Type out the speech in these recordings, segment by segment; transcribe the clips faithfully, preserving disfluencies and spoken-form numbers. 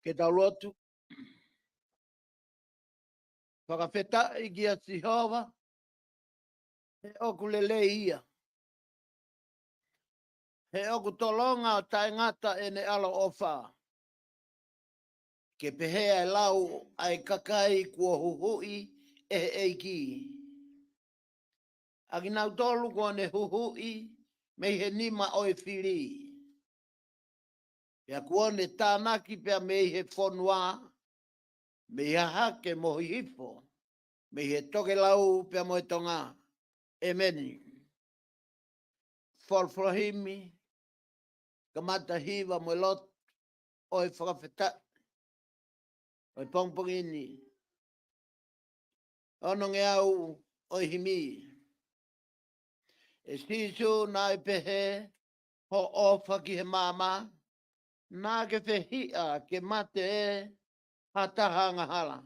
Ke tau lotu. Fakafetaʻi kia Sihova, he ʻoku lelei ia. He ʻoku tolonga ʻo taʻengata ʻene ʻaloʻofa. Ke pehē ʻa e lau ʻa e kakai kuo huhuʻi ʻe he ʻEiki, ʻa kinautolu kuo ne huhuʻi mei he nima ʻo e fili. Pea kuo ne tānaki pea mei he fonua, mei hahake mo hihifo, mei he tokelau pea mo e tonga. ʻEmeni. Folofola himi, kamata hiva mo e lotu ʻo e fakafetaʻi ʻo e pongipongi ni. Onongeau ʻo e himi. ʻE Sīsū, naʻe pehē hoʻo ʻofa ki he maama, naʻa ke fehiʻa ke mate ʻe ha taha angahala.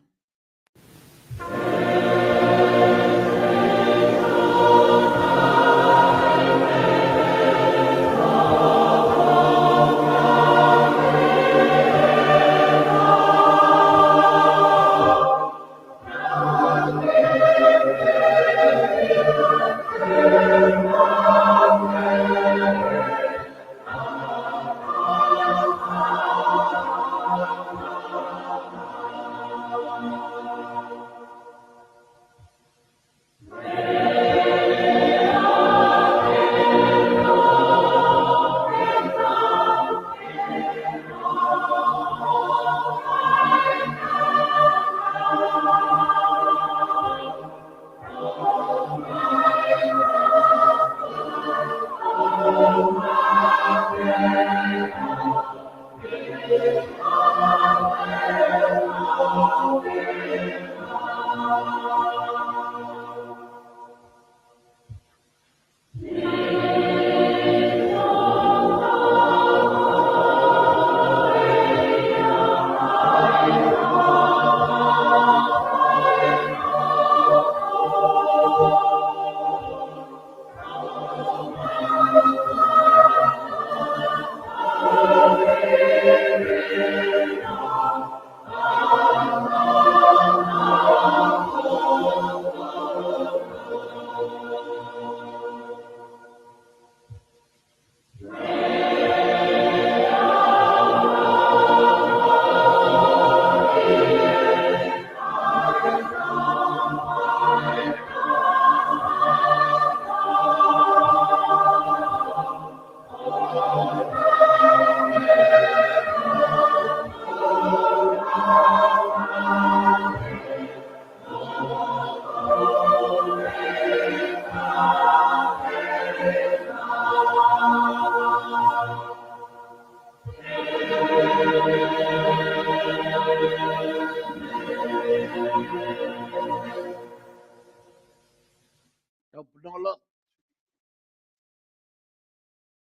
Tau punou lotu.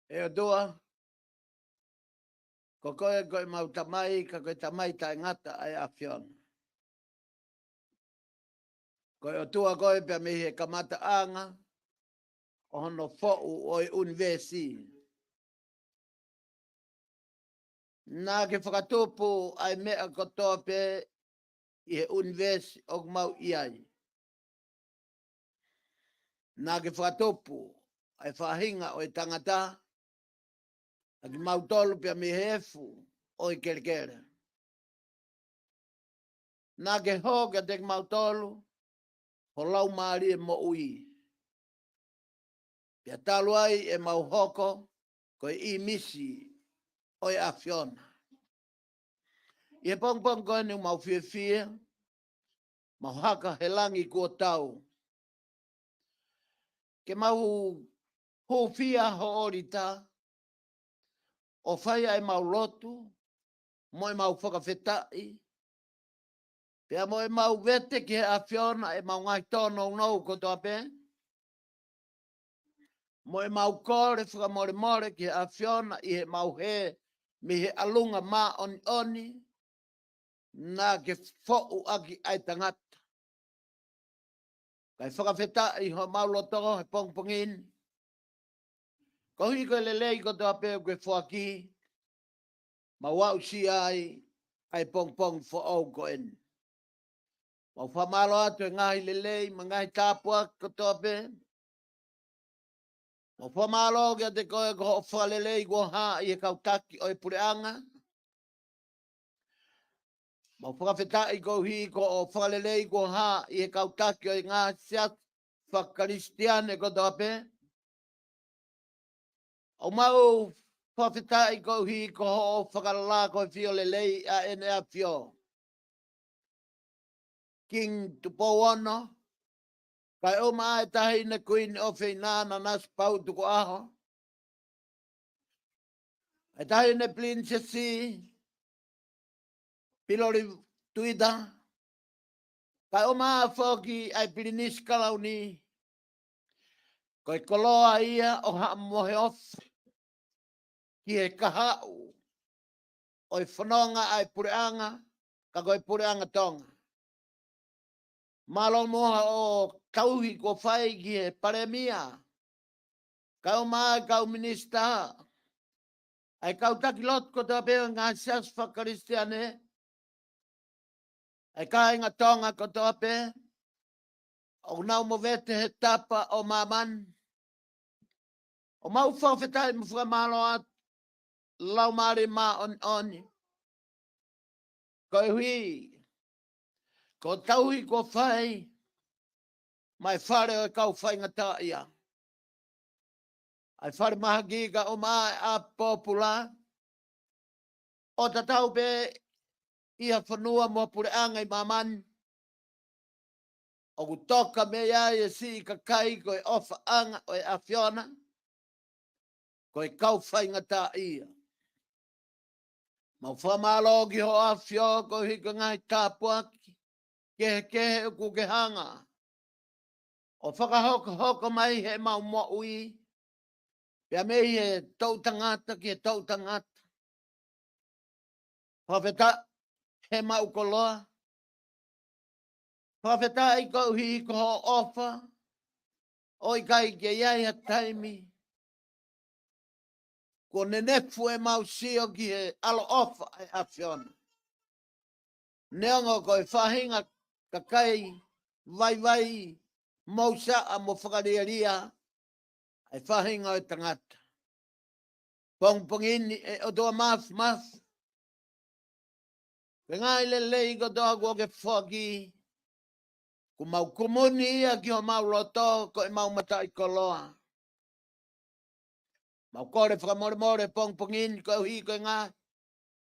ʻE ʻOtua, ko koe ko ʻemau Tamai, ka ko e Tamai taʻengata ʻa e ʻAfiona. Ko e ʻOtua koe pea mei he kamataʻanga ʻo hono foʻu ʻo e ʻunivēsi. Naʻa ke fakatupu ʻa e meʻa kotoa pē ʻi he ʻunivēsi ʻoku mau ʻi ai. Naʻa ke fakatupu ʻa e faʻahinga ʻo e tangata, ʻa kimautolu pea mei he efu ʻo e kelekele. Naʻa ke hō kiate kimautolu ho Laumālie Moʻui. Pea talu ai ʻemau hoko ko e ʻīmisi ʻo e ʻAfiona. ʻI he pongipongi ko eni ʻoku mau fiefia, mau haka he langi kuo tau. Ke mau hūfia ho ʻōlita, ʻo fai ʻa ʻemau lotu, mo ʻemau fakafetaʻi, pea mo ʻemau vete ki he ʻAfiona ʻemau ngaahi tōnounou kotoa pē, mo ʻemau kole fakamolemole ki he ʻAfiona ʻi heʻemau hē mei he ʻalunga māʻoniʻoni, naʻa ke foʻu ʻaki ʻa e tangata. Kae fakafetaʻi homau loto he pongipongi ni. Koeʻuhi ko e lelei kotoa pē ʻoku ke foaki, mau aʻusia ai ʻa e pongipongi foʻou ko eni. Mau fakamālō atu he ngaahi lelei, mo e ngaahi tāpuaki kotoa pē. Mau fakamālō kiate koe ko hoʻo fakalelei kuo hā ʻi he kau taki ʻo e puleʻanga. Mau fakafetaʻi koeʻuhi ko hoʻo fakalelei kuo hā ʻi he kau taki ʻo e ngaahi siasi fakakalisitiane kotoa pē. ʻOku mau fakafetaʻi koeʻuhi ko hoʻo fakalaka ko e fio lelei ʻa ʻEne ʻAfio, Kingi Tupou Ono, kae ʻumaʻā ʻa e Taʻahine Kuini ʻOfeina Nanasipauʻu Tukuʻaho, ʻa e Taʻahine Pilinisesi Piloli Tuita, kae ʻumaʻā foki ʻa e Pilinisi Kalauni, ko e koloa ia ʻo Haʻa Moheofo ki he kahaʻu ʻo e fononga ʻa e puleʻanga, ka ko e puleʻanga Tonga. Mālō mo hoʻo tauhi kuo fai ki he Palēmia, kae ʻumaʻā ʻa e kau minisitā, ʻa e kau taki lotu kotoa pē ʻo e ngaahi siasi fakakalisitiane, ʻa e kāinga Tonga kotoa pē ʻoku nau movete he tapa ʻo māmani. ʻOku mau fakafetaʻi mo fakamālō atu, Laumālie Māʻoniʻoni, koeʻuhi ko e tauhi kuo fai maʻa e fale ʻo e kau faingataʻaʻia, ʻa e falemahaki kae ʻumaʻā ʻa e ʻapi pōpula, ʻo tatau pē ʻi ha fonua mo ha puleʻanga ʻi māmani, ʻoku toka mei ai e siʻi kakai ko e ʻofaʻanga ʻo e ʻAfiona, ko e kau faingataʻaʻia. Mau fakamālō ki hoʻo ʻAfio koeʻuhi ko e ngaahi tāpuaki kehekehe ʻoku ke hanga ʻo fakahokohoko mai heʻemau moʻui, pea mei he toʻu tangata ki he toʻu tangata. Fakafetaʻi heʻemau koloa. Fakafetaʻi koeʻuhi ko hoʻo ʻofa, ʻo ʻikai ke ʻi ai ha taimi kuo nenefu ʻemau sio ki he ʻaloʻofa ʻa e ʻAfiona. Neongo ko e faʻahinga kakai vaivai, mousaʻa mo fakalielia ʻa e faʻahinga ʻo e tangata. Pongipongi ni ʻe ʻOtua Māfimafi, ko e ngaahi lelei kotoa kuo ke foaki, kuo mau kumuni ia ki homau loto ko ʻemau mataʻikoloa. Mau kole fakamolemole pongipongi ni koeʻuhi ko e ngaahi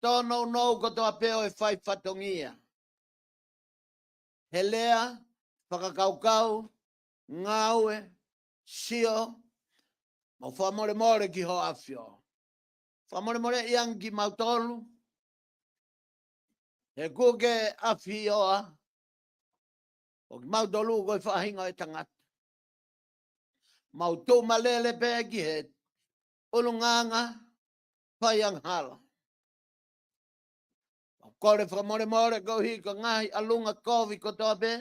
tōnounou kotoa pē ʻo e fai fatongia he lea, fakakaukau, ngāue, sio, mau fakamolemole ki hoʻo ʻAfio. Fakamolemoleʻi ange kimautolu he kuo ke ʻafioʻi ʻa kimautolu ko e faʻahinga ʻo e tangata. Mau tuʻu malele pē ki he ʻulungaanga faiangahala. Mau kole fakamolemole koeʻuhi ko e ngaahi ʻalunga kovi kotoa pē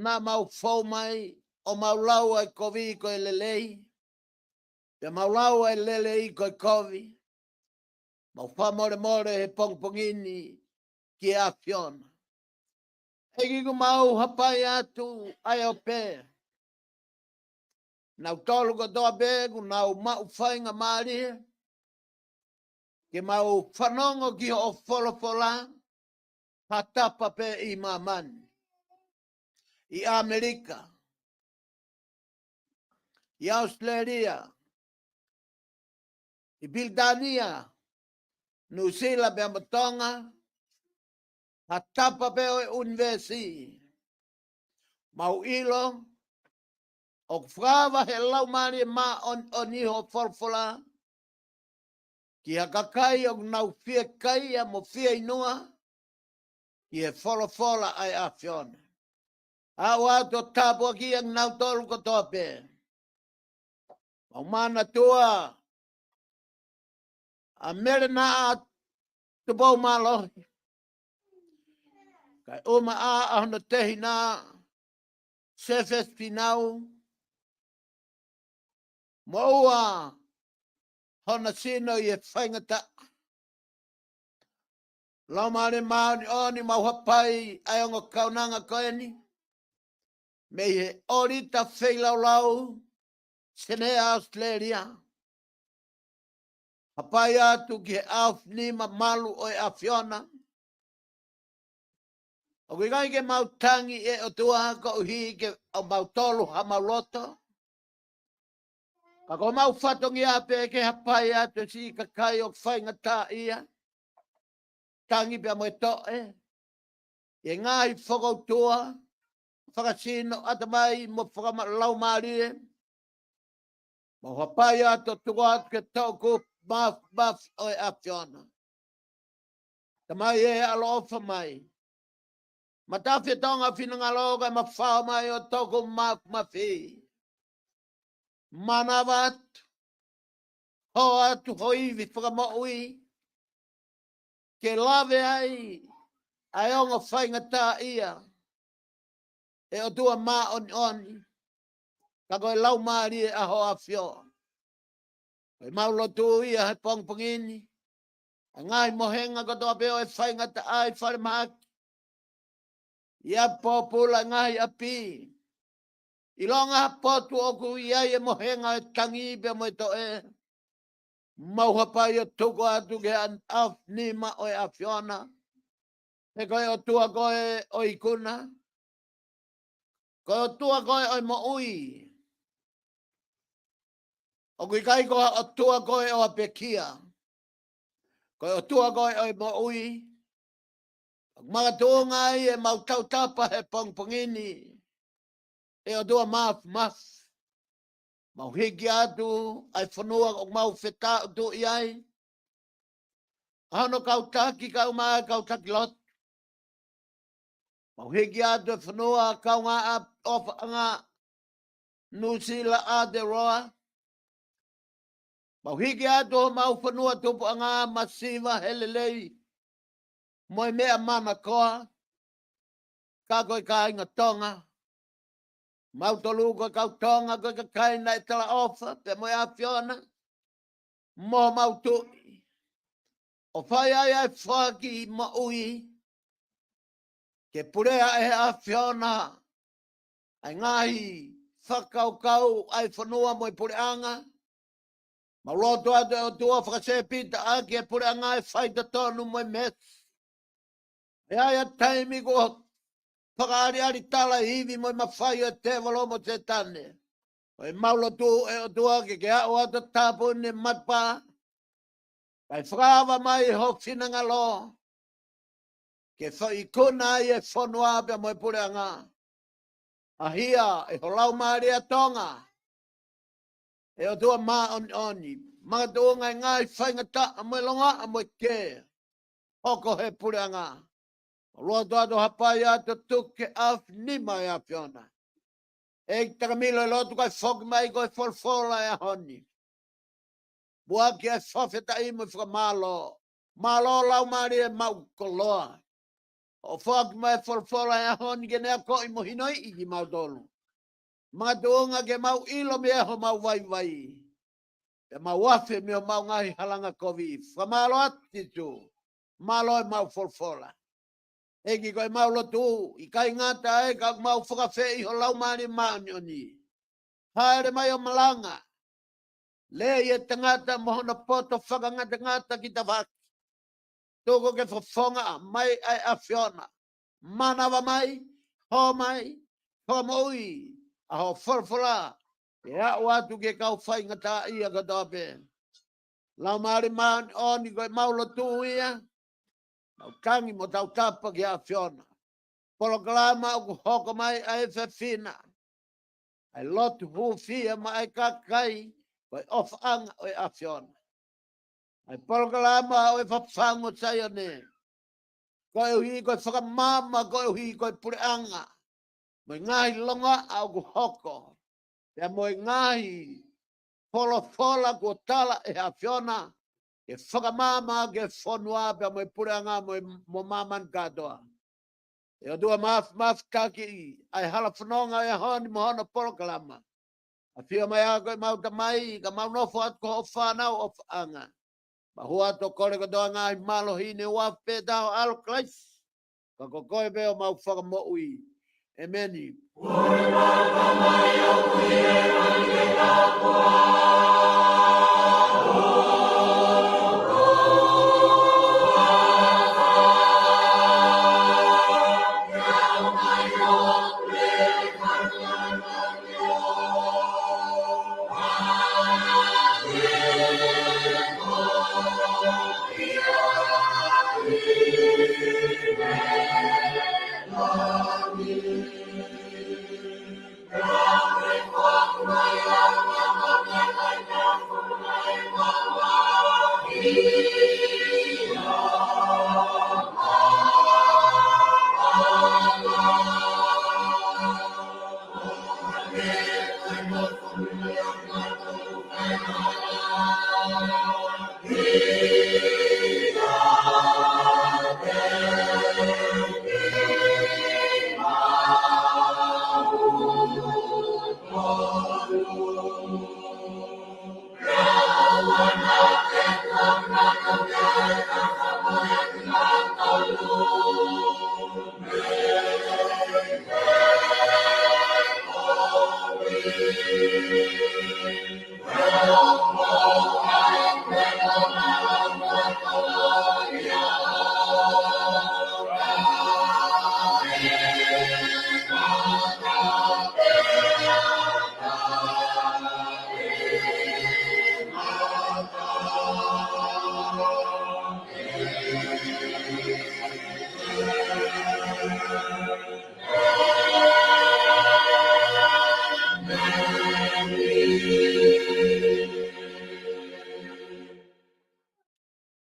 naʻa mau fou mai ʻo mau lau ʻa e kovi ko e lelei, pea mau lau ʻa e lelei ko e kovi. Mau fakamolemole he pongipongi ni ki he ʻAfiona. ʻEiki, ʻoku mau hapai atu ʻa e ope. Nautolu kotoa pē ʻoku nau maʻu faingamālie ke mau fanongo ki hoʻo folofola, ha tapa pē ʻi māmani, ʻi ʻAmelika, ʻi ʻAositelēlia, ʻi Pilitānia, Nuʻusila pea mo Tonga, ha tapa pē ʻo e ʻunivēsi. Mau ʻilo ʻoku fakaava he Laumālie Māʻoniʻoni hoʻo folofola ki ha kakai ʻoku nau fiekaia mo fieinua ki he folofola ʻa e ʻAfiona. Aʻu atu ʻo tāpuakiʻi ʻa kinautolu kotoa pē. Mau manatua ʻa Mele Naʻa Tupou Mālohi, kae ʻumaʻā ʻa hono tehina, Sefesi Finau, moʻua hona sino ʻi he faingataʻa. Laumālie Māʻoniʻoni, mau hapai ʻa e ongo kaunanga ko eni mei he ʻōlita feilaulau, Senē, ʻAositelēlia. Hapai atu ki he ʻaofinima malu ʻo e ʻAfiona. ʻOku ʻikai ke mau tangi, ʻe ʻOtua, koeʻuhi ko kimautolu ha mau loto, ka ko homau fatongia pē ke hapai atu siʻi kakai ʻoku faingataʻaʻia, tangi pea mo e toʻe, ʻi he ngaahi fokoutua, fakasino, ʻatamai mo fakalaumālie. Mau hapai atu ʻo tuku atu ki he toʻukupu māfimafi ʻo e ʻAfiona. Tamai ē, ʻaloʻofa mai. Matafi ʻa Tonga finangalo kae mafao mai ʻo toʻukupu māfimafi. Manava atu, hō atu ho ivi fakamoʻui, ke lave ai ʻa e ongo faingataʻaʻia, ʻe ʻOtua Māʻoniʻoni, ka ko e Laumālie ʻa hoʻo ʻAfio. Ko ʻemau lotu ia he pongipongi ni, ʻa e ngaahi mohenga kotoa pē ʻo e faingataʻa ʻi falemahaki, ʻi ʻapi pōpula, ngaahi ʻapi, ʻilonga ha potu ʻoku ʻi ai e mohenga ʻo e tangi pea mo e toʻe, mau hapai ʻo tuku atu ki he ʻaofinima ʻo e ʻAfiona. He ko e ʻOtua koe ʻo e ikuna, ko e ʻOtua koe ʻo e moʻui. ʻOku ʻikai ko ha ʻOtua koe ʻo e pekia. Ko e ʻOtua koe ʻo e moʻui. Makatuʻunga ai ʻemau tautapa he pongipongi ni, ʻe ʻOtua Māfimafi. Mau hiki atu ʻa e fonua ʻoku mau fetaʻutuʻi ai, ʻa hono kau taki, kau mai, kau taki lotu. Mau hiki atu e fonua kaungāʻapi ʻofaʻanga, Nuʻusila, Aotearoa. Mau hiki atu homau fonua tupuʻanga masiva he lelei mo e meʻa manakoa, ka ko e kāinga Tonga. Mautolu ko e kau Tonga, ko e kakai naʻe talaʻofa pea mo e ʻAfiona, mo homau Tuʻi, ʻo fai ai ʻa e foaki moʻui, ke pulea ʻe he ʻAfiona ʻa e ngaahi fakakaukau ʻa e fonua mo e puleʻanga. Mau lotu atu, ʻe ʻOtua, fakasēpita ʻaki e puleʻanga e faitotonu mo e mesi. ʻE ʻi ai ʻa e taimi kuo fakaʻaliʻali tala e ivi mo e mafai ʻo e tēvolo mo Sētane. Ko ʻemau lotu, ʻe ʻOtua, ke ke aʻu atu ʻo tāpuni e matapā, kae fakaava mai ho finangalo, ke foʻi ikuna ai e fonua pea mo e puleʻanga. ʻAhia ʻe ho Laumālie ʻa Tonga, ʻe ʻOtua Māʻoniʻoni, makatuʻunga e ngaahi faingataʻa mo e longoaʻa mo e kē ʻoku hoko he puleʻanga. Mau lotu atu, hapai atu ʻo tuku ki he ʻaofinima ʻo e ʻAfiona. ʻEiki, takamilo e lotu kae foki mai ko e folofola ʻo e ʻaho ni. Muʻaki ʻa e fakafetaʻi mo e fakamālō. Mālō Laumālie, mau koloa hoʻo foaki mai e folofola ʻo e ʻaho ni ke ne akoʻi mo hinoiʻi kimautolu. Makatuʻunga ke mau ʻilo mei homau vaivai, pea mau afe mei homau ngaahi halanga kovi. Fakamālō atu Sīsū. Mālō ʻemau folofola. ʻEiki, ko ʻemau lotu, ʻikai ngata ai ka mau fakaafeʻi ho Laumālie Māʻoniʻoni. Hāʻele mai ʻo malanga. Lea ʻi he tangata mo hono poto fakangatangata ki tafaʻaki. Tuku ke fofonga mai ʻa e ʻAfiona. Manava mai, hō mai, fakamoʻui ʻa ho folofola ke aʻu atu ki he kau faingataʻaʻia kotoa pē. Laumālie Māʻoniʻoni, ko ʻemau lotu ia, mau tangi mo tautapa ki he ʻAfiona. Polokalama ʻoku hoko mai ʻa e fefina, ʻa e lotu hūfia maʻa e kakai, ko e ʻofaʻanga ʻo e ʻAfiona. ʻA e polokalama ʻo e Fafangu ʻo Saione, koeʻuhi ko e fakamaama, koeʻuhi ko e puleʻanga, mo e ngaahi longoaʻa ʻoku hoko, pea mo e ngaahi folofola kuo tala ʻe he ʻAfiona ke fakamaama ki he fonua pea mo e puleʻanga mo e, mo māmani kātoa. ʻE ʻOtua maf-, mafutakiʻi ʻa e hala fononga ʻo e ʻaho ni mo hono polokalama. ʻAfio mai ā ko ʻemau Tamai, ka mau nofo atu ko hoʻo fānau ʻofaʻanga. Mau hū atu ʻo kole kotoa ngaahi mālohi ni ʻi he huafa pē taha ho ʻAlo Kalaisi. Ka ko koe pē homau Fakamoʻui. ʻEmeni.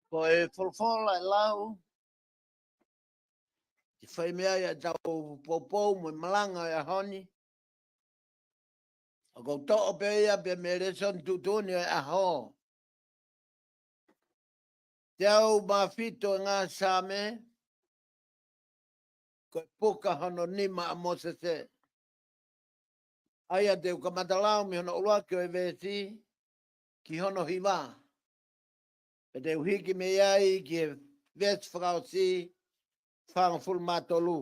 Ko e folofola ʻe lau, ʻe fai mei ai ʻetau poupou mo e malanga ʻo e ʻaho ni. ʻOku ou toʻo pē ia pē mei he lēsoni tuʻutuʻuni ʻo e ʻaho. Teau mā fitu ʻo e ngaahi Saame, ko e puka hono nima ʻa Mōsese. ʻA ia te u kamata lau mei hono ʻuluaki ʻo e veesi ki hono hiva. Pea te u hiki mei ai ki he veesi fakaʻosi, fāngofulu mā tolu.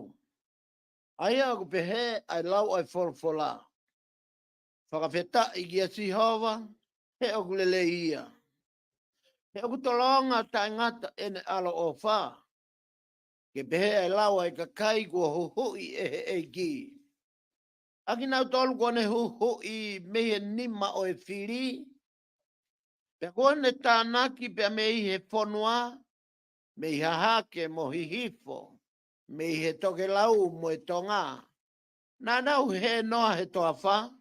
ʻA ia ʻoku pehē ʻa e lau ʻa e folofola: Fakafetaʻi kia Sihova, he ʻoku lelei ia. He ʻoku tolonga taʻengata ʻene ʻaloʻofa. Ke pehē ʻa e lau ʻa e kakai kuo huhuʻi ʻe he ʻEiki, ʻa kinautolu kuo ne huhuʻi mei he nima ʻo e fili, pea kuo ne tānaki pea mei he fonua, mei hahake mo hihifo, mei he tokelau mo e tonga. Naʻa nau hē noa he toafa,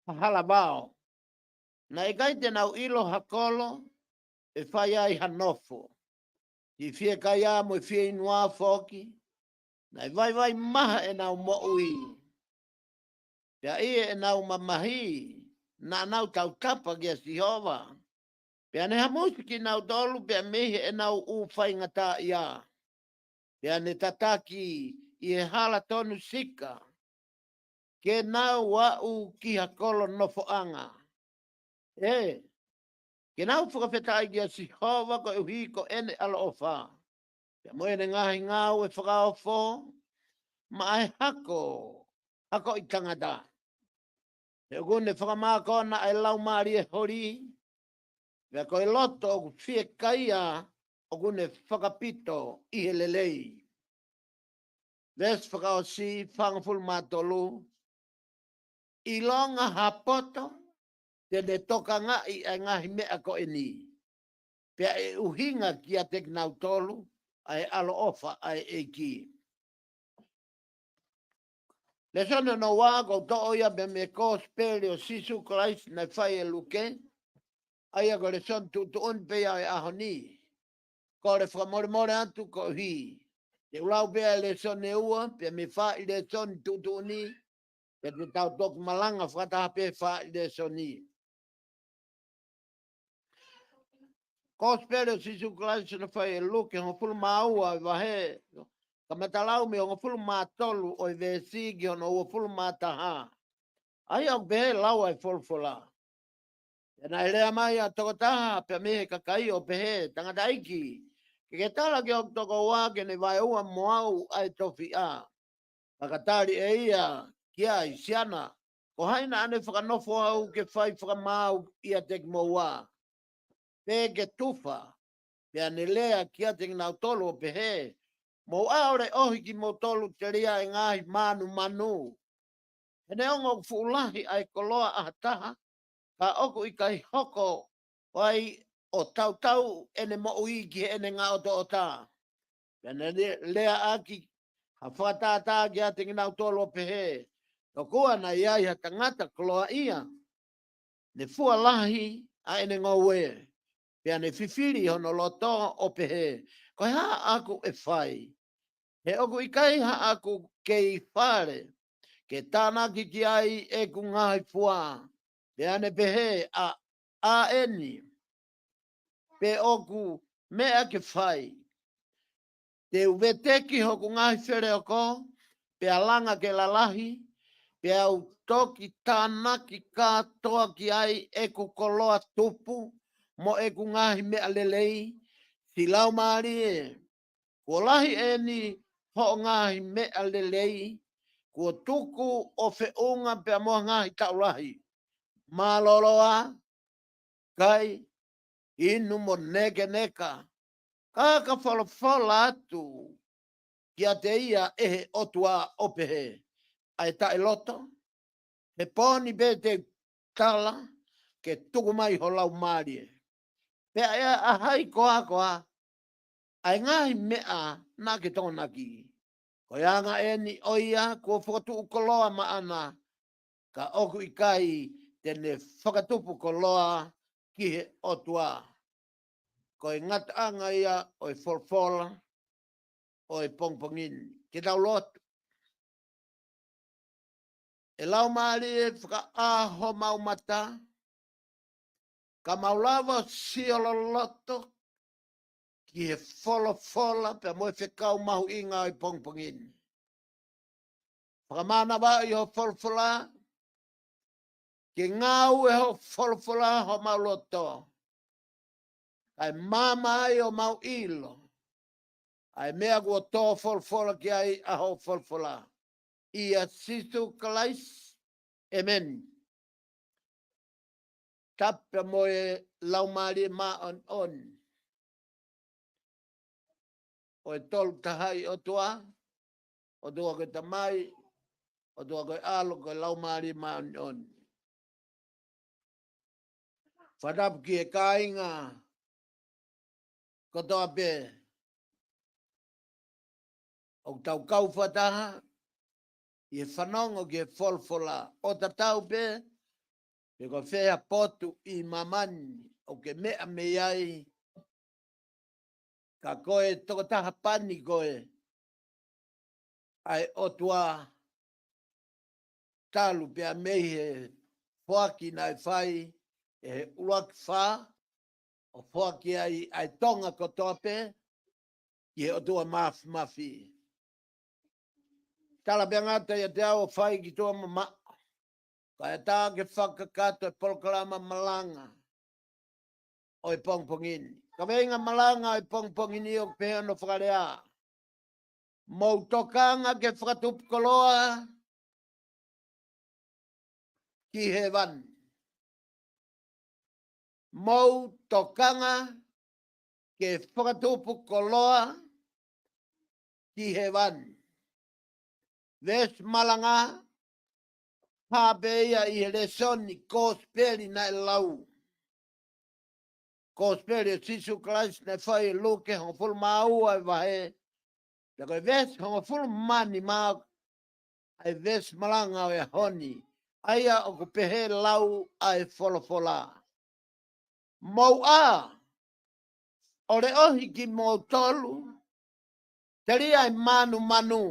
ha hala vao. Naʻe ʻikai te nau ʻilo ha kolo ʻe fai ai ha nofo. Siʻi fiekaia mo e fieinua foki, naʻe vaivai maha ʻenau moʻui. Pea ʻi heʻenau mamahi, naʻa nau tautapa kia Sihova. Pea ne hamusi kinautolu pea mei heʻenau ʻū faingataʻaʻia. Pea ne tataki ʻi he hala tonu sika, ke nau aʻu ki ha kolo nofoʻanga. ʻE, ke nau fakafetaʻi kia Sihova koeʻuhi ko ʻene ʻaloʻofa, Pea mo ʻene ngaahi ngāue fakaofo, maʻa e hako, hako ʻi tangata. He ʻoku ne fakamākona ʻa e laumālie holi, pea ko e loto ʻoku fiekaia ʻoku ne fakapito ʻi he lelei. Veesi fakaʻosi, fāngofulu mā tolu, ʻilonga ha poto, te ne tokangaʻi ʻa e ngaahi meʻa ko eni. Pea ʻe ʻuhinga kiate kinautolu ʻa e ʻaloʻofa ʻa e ʻEiki. Lēsoni hono ua, ʻoku toʻo ia mei he Kosipeli ʻo Sīsū Kalaisi naʻe fai ʻe Luke, ʻa ia ko e lēsoni tuʻutuʻuni pē ia ʻo e ʻaho ni. Kole fakamolemole atu koeʻuhi te u lau pē ʻa e lēsoni ʻe ua, pea mei he faʻahi lēsoni tuʻutuʻuni, pea te tau toki malanga fakataha pē he faʻahi lēsoni. Kosipeli ʻo Sīsū Kalaisi naʻe fai ʻe Luke, hongofulu mā ua ʻo e vahe, kamata lau mei he hongofulu mā tolu ʻo e veesi ki hono uofulu mā taha. ʻA ia ʻoku pehē lau ʻa e folofola. Pea naʻe lea mai ʻa e tokotaha pea mei he kakai ʻo pehē, Tangataʻeiki, ke ke tala ki hoku tokoua ke ne vaeua mo au ʻa e tofiʻa. Ka ka tali ʻe ia ki ai, Siana, ko hai naʻa ne fakanofo au ke fai fakamaau ʻiate kimoua, pe ke tufa? Pea ne lea kiate kinautolu ʻo pehē, Mou ʻā ʻo leʻohi kimoutolu telia ʻa e ngaahi mānumanu. He neongo ʻoku fuʻu lahi ʻa e koloa ʻa ha taha, ka ʻoku ʻikai hoko ai ʻo tautau ʻene moʻui ki heʻene ngaʻotoʻota. Pea ne le-, leaʻaki ha fakatātā kiate kinautolu ʻo pehē, Tokua naʻe ʻi ai ha tangata koloaʻia, ne fua lahi ʻa ʻene ngoue. Pea ne fifili hono loto ʻo pehē, Ko e hā ʻaku ʻe fai? He ʻoku ʻikai haʻaku kei fale ke tānaki ki ai ʻeku ngaahi fua. Pea ne pehē, ʻA, ʻa eni, pe ʻoku meʻa ke fai. Te u veteki hoku ngaahi feleoko, pea langa ke lalahi, pea u toki tānaki kātoa ki ai ʻeku koloa tupu, mo ʻeku ngaahi meʻa lelei. Siʻi laumālie, kuo lahi eni hoʻo ngaahi meʻa lelei, kuo tuku ʻo feʻunga pea mo ha ngaahi taʻu lahi. Mālōlō ā, kai, inu mo nekeneka. Ka ka folofola atu kiate ia ʻe he ʻOtua ʻo pehē, ʻA e taʻeloto, he pō ni pē te u tala ke tuku mai ho laumālie. Pea ʻe ʻa hai koā koā ʻa e ngaahi meʻa naʻa ke tokonaki? Ko e anga eni ʻo ia kuo fokotuʻu koloa maʻana, ka ʻoku ʻikai te ne fakatupu koloa ki he ʻOtua. Ko e ngataʻanga ia ʻo e folofola ʻo e pongipongi ni. Ke tau lotu. ʻE Laumālie, fakaʻā homau mata, ka mau lava ʻo sio loloto ki he folofola pea mo e fekau mahuʻinga ʻo e pongipongi ni. Fakamānavaʻi ho folofola, ke ngāue ho folofola homau loto, kae maama ai homau ʻilo ʻa e meʻa kuo tō folofola ki ai ʻa ho folofola. ʻIa Sīsū Kalaisi, ʻēmeni. Tapu pea mo e Laumālie Māʻoniʻoni ʻo e Tolu Tahaʻi ʻOtua, ʻOtua ko e Tamai, ʻOtua ko e ʻAlo, ko e Laumālie Māʻoniʻoni. Fakatapu ki he kāinga kotoa pē ʻoku tau kau fakataha ʻi he fanongo ki he folofola, ʻo tatau pē pe ko fē ha potu ʻi māmani ʻoku ke meʻa mei ai, ka ko e tokotaha pani koe ʻa e ʻOtua, talu pea mei he foaki naʻe fai ʻe he ʻuluaki fā, ʻo foaki ai ʻa e Tonga kotoa pē ki he ʻOtua Māfimafi. Tala pē ngata ʻiate au ʻo fai ki tuʻa mamaʻo, kae ʻatā ke fakakakato e polokalama malanga ʻo e pongipongi ni. Kaveinga malanga ʻo e pongipongi ni ʻoku pehē hono fakalea: Mou tokanga ke fakatupu koloa ki hēvani. Mou tokanga ke fakatupu koloa ki hēvani. Veesi malanga, hā pē ia ʻi he lēsoni kosipeli naʻe lau. Kosipeli ʻo Sīsū Kalaisi naʻe fai ʻe Luke, hongofulu mā ua e vahe, pea ko e veesi hongofulu mā nima ʻa e veesi malanga ʻo e ʻaho ni, ʻa ia ʻoku pehē lau ʻa e folofola: Mou ʻā, ʻo leʻohi kimoutolu, telia ʻa e mānumanu.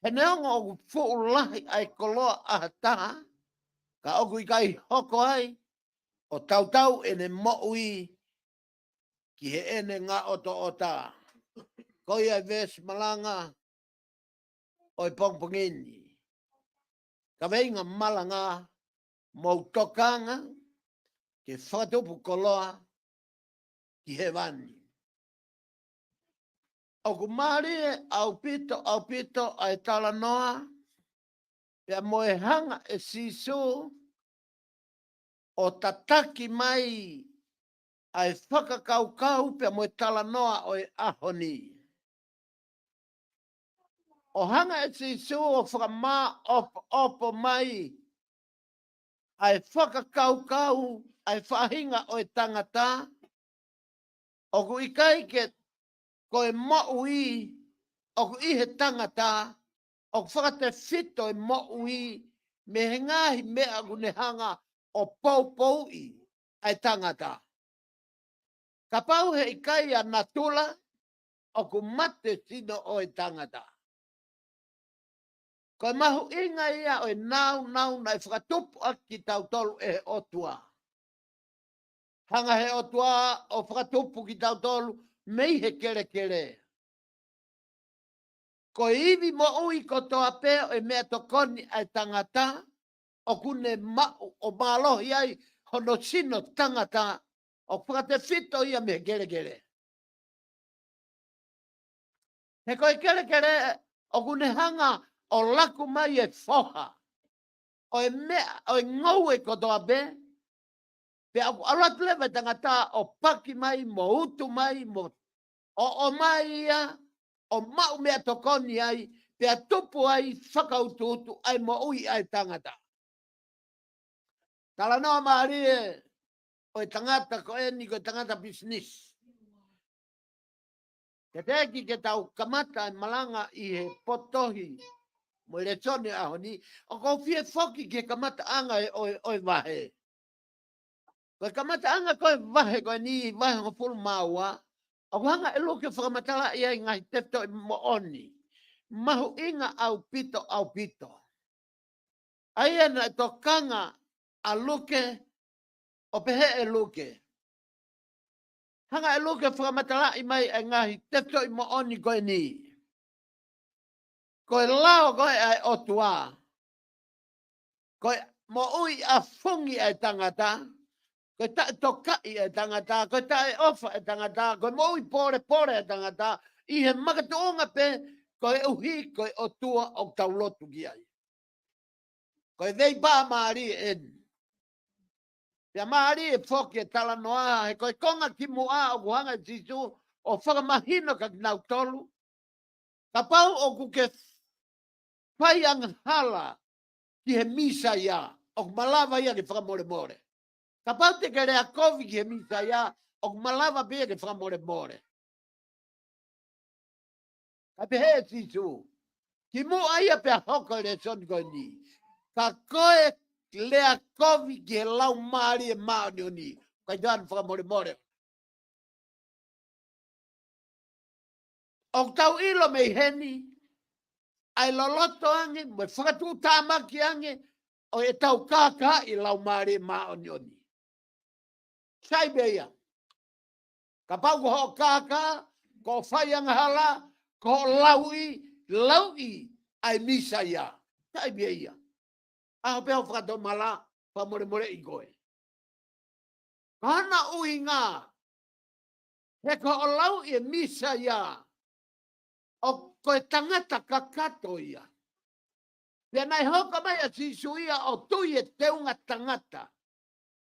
He neongo ʻoku fuʻu lahi ʻa e koloa ʻa ha taha, ka ʻoku ʻikai hoko ai ʻo tautau ʻene moʻui ki heʻene ngaʻotoʻota. Ko ia e veesi malanga ʻo e pongipongi ni. Kaveinga malanga: Mou tokanga ke fakatupu koloa ki hēvani. ʻOku mālie ʻaupito, ʻaupito ʻa e talanoa, pea mo e hanga ʻe Sīsū ʻo tataki mai ʻa e fakakaukau pea mo e talanoa ʻo e ʻaho ni. ʻO hanga ʻe Sīsū ʻo fakamāʻopoʻopo mai ʻa e fakakaukau ʻa e faʻahinga ʻo e tangata, ʻoku ʻikai ke ko e moʻui ʻoku ʻi he tangata, ʻoku fakatefito e moʻui mei he ngaahi meʻa ʻoku ne hanga ʻo poupouʻi ʻa e tangata. Kapau he ʻikai ʻa natula, ʻoku mate sino ʻo e tangata. Ko e mahuʻinga ia ʻo e nāunau naʻe fakatupu ʻaki kitautolu ʻe he ʻOtua. Hanga he ʻOtua ʻo fakatupu kitautolu mei he kelekele. Ko e ivi moʻui kotoa pē ʻo e meʻatokoni ʻa e tangata, ʻoku ne maʻu ʻo mālohi ai hono sino tangata, ʻoku fakatefito ia mei he kelekele. He ko e kelekele ʻoku ne hanga ʻo laku mai e foha ʻo e meʻa, ʻo e ngoue kotoa pē, pea ʻoku ʻalu atu leva e tangata ʻo paki mai, mo utu mai, mo ʻoʻo mai ia, ʻo maʻu meʻatokoni ai, pea tupu ai fakautuutu ʻa e moʻui ʻa e tangata. Talanoa mālie ʻo e tangata ko eni, ko e tangata pisinisi. Ke teʻeki ke tau kamata e malanga ʻi he potohi mo e lēsoni ʻaho ni, ʻoku ou fie foki ki he kamataʻanga ʻo e, ʻo e vahe. Ko e kamataʻanga ko e vahe ko eni, vahe hongofulu mā ua, ʻoku hanga ʻe Luke ʻo fakamatalaʻi ai ngaahi tefitoʻi moʻoni mahuʻinga ʻaupito, ʻaupito. ʻA ia naʻe tokanga ʻa Luke, ʻo pehē ʻe Luke. Hanga ʻe Luke ʻo fakamatalaʻi mai ʻa e ngaahi tefitoʻi moʻoni ko eni. Ko e lao ko ē ʻa e ʻOtua, ko e moʻui ʻafungi ʻa e tangata, ko e taʻetokaʻi ʻa e tangata, ko e taʻeʻofa ʻa e tangata, ko e moʻui pōlepole ʻa e tangata, ʻi he makatuʻunga pē koeʻuhi ko e ʻOtua ʻoku tau lotu ki ai. Ko e veipā mālie eni. Pea mālie foki e talanoa, he ko e konga kimuʻa ʻoku hanga ʻe Sīsū ʻo fakamahino kia kinautolu. Kapau ʻoku ke fai angahala ki he Mīsaia, ʻoku malava ia ke fakamolemole. Kapau te ke lea kovi ki he Mīsaia, ʻoku malava pē ia ke fakamolemole. Ka pehē ʻe Sīsū, kimuʻa ia pea hoko e lēsoni ko eni. Ka ko e lea kovi ki he Laumālie Māʻoniʻoni, ʻikai te u fakamolemole. ʻOku tau ʻilo mei heni, ʻa e loloto ange, mo e fakatuʻutāmaki ange, ʻo ʻetau kākaaʻi e Laumālie Māʻoniʻoni. Sai pē ia. Kapau ko hoʻo kākā, ko hoʻo fai angahala, ko hoʻo lauʻi, lauʻi ʻa e Mīsaia. Sai pē ia. ʻAho pē hoʻo fakatomala, fakamolemoleʻi koe. Ko hono ʻuhinga, He ko hoʻo lau ʻi he Mīsaia, ʻoku ko e tangata kakato ia. Pea naʻe hoko mai ʻa Sīsū ia ʻo tui e teunga tangata.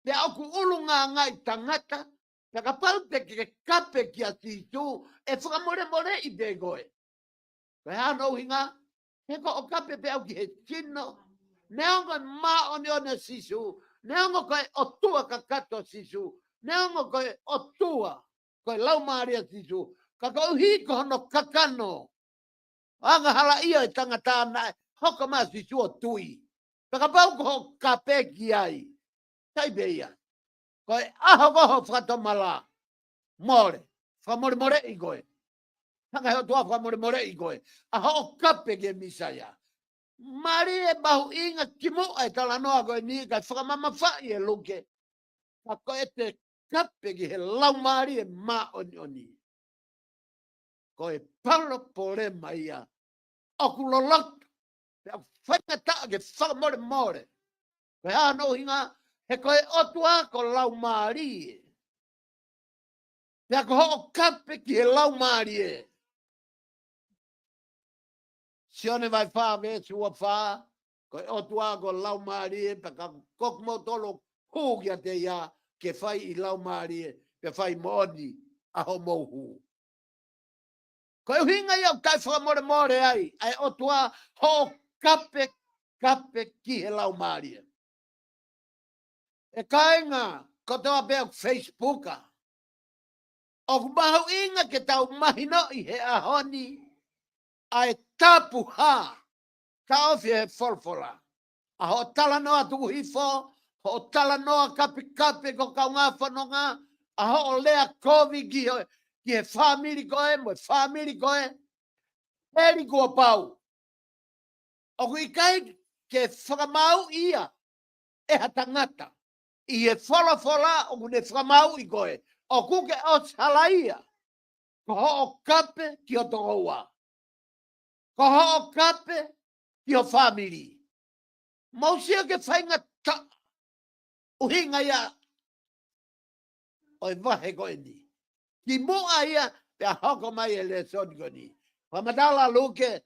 Pea ʻoku ʻulungaanga ʻi tangata, pea kapau te ke kape kia Sīsū, ʻe fakamolemoleʻi pē koe. Ko e hā hono ʻuhinga? He ko hoʻo kape pē ʻau ki he sino. Neongo e māʻoniʻoni ʻa Sīsū, neongo ko e ʻOtua kakato ʻa Sīsū, neongo ko e ʻOtua, ko e Laumālie ʻa Sīsū, ka koeʻuhi ko hono kakano, angahalaʻia e tangata naʻe hoko mai ʻa Sīsū ʻo tui. Pea kapau ko hoʻo kape ki ai, sai pē ia. Ko e ʻaho ko hoʻo fakatomala, mole, fakamolemoleʻi koe. Hanga he ʻOtua fakamolemoleʻi koe ʻa hoʻo kape ki he Mīsaia. Mālie mahuʻinga kimuʻa e talanoa ko eni kae fakamamafaʻi ʻe Luke. Ka ko ʻete kape ki he Laumālie Māʻoniʻoni, ko e palopalema ia ʻoku loloto, pea ʻoku faingataʻa ke fakamolemole. Ko e hā hono ʻuhinga? He ko e ʻOtua ko Laumālie. Pea ko hoʻo kape ki he Laumālie, Sione vahe fā veesi ua fā, ko e ʻOtua ko Laumālie, pea ka ko kimoutolu hū kiate ia, ke fai ʻi Laumālie, pea fai moʻoni ʻa hoʻomou hū. Ko e ʻuhinga ia ʻoku taʻefakamolemole ai ʻa e ʻOtua, hoʻo kape, kape ki he Laumālie. ʻE kāinga kotoa pē ʻoku Facebooka, ʻoku mahuʻinga ke tau mahinoʻi he ʻaho ni ʻa e tapuhā taʻofi he folofola. ʻA hoʻo talanoa tuku hifo, hoʻo talanoa kapekape ki ho kaungā fononga, ʻa hoʻo lea kovi ki he, ki he fāmili ko ē mo e fāmili ko ē, heli kuo pau. ʻOku ʻikai ke fakamāuʻi ia ʻe ha tangata. ʻI he folofola ʻoku ne fakamāuʻi koe, ʻoku ke ʻosi halaia. Ko hoʻo kape ki ho tokoua, ko hoʻo kape ki ho fāmili. Mou sio ki he faingataʻa ʻuhinga ia ʻo e vahe ko eni. Kimuʻa ia pea hoko mai e lēsoni ko eni. Fakamatala Luke,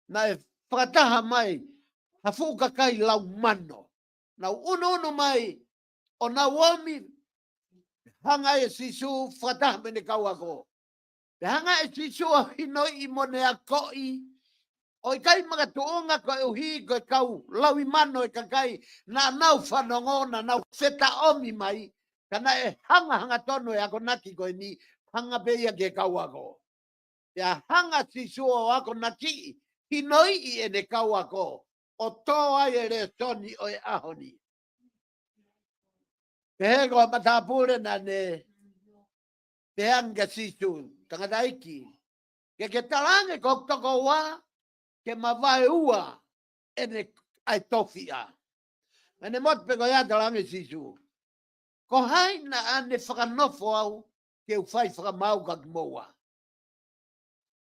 naʻe fakataha mai ha fuʻu kakai lau mano. Nau ʻunuʻunu mai ʻo nau ō mai, hanga ʻe Sīsū fakataha mo ʻene kau ako. Pea hanga ʻe Sīsū ʻo hinoiʻi mo ne akoʻi, ʻo ʻikai makatuʻunga koeʻuhi ko e kau lauʻi mano e kakai naʻa nau fanongo, naʻa nau fetaʻomi mai, ka naʻe hanga hangatonu e akonaki ko eni, hanga pē ia ki he kau ako. Pea hanga Sīsū ʻo akonakiʻi, hinoiʻi ʻene kau ako, ʻo tō ai e lēsoni ʻo e ʻaho ni. Pehē ko e matāpule naʻa ne pehē ange kia Sīsū, tangataʻeiki, ke ke talaange ki hoku tokoua ke mavaeua ʻene ʻai tofiʻa. Naʻa ne motu pē ko ia, talaange Sīsū, ko hai naʻa ne fakanofo au ke u fai fakamaau kia kimoua?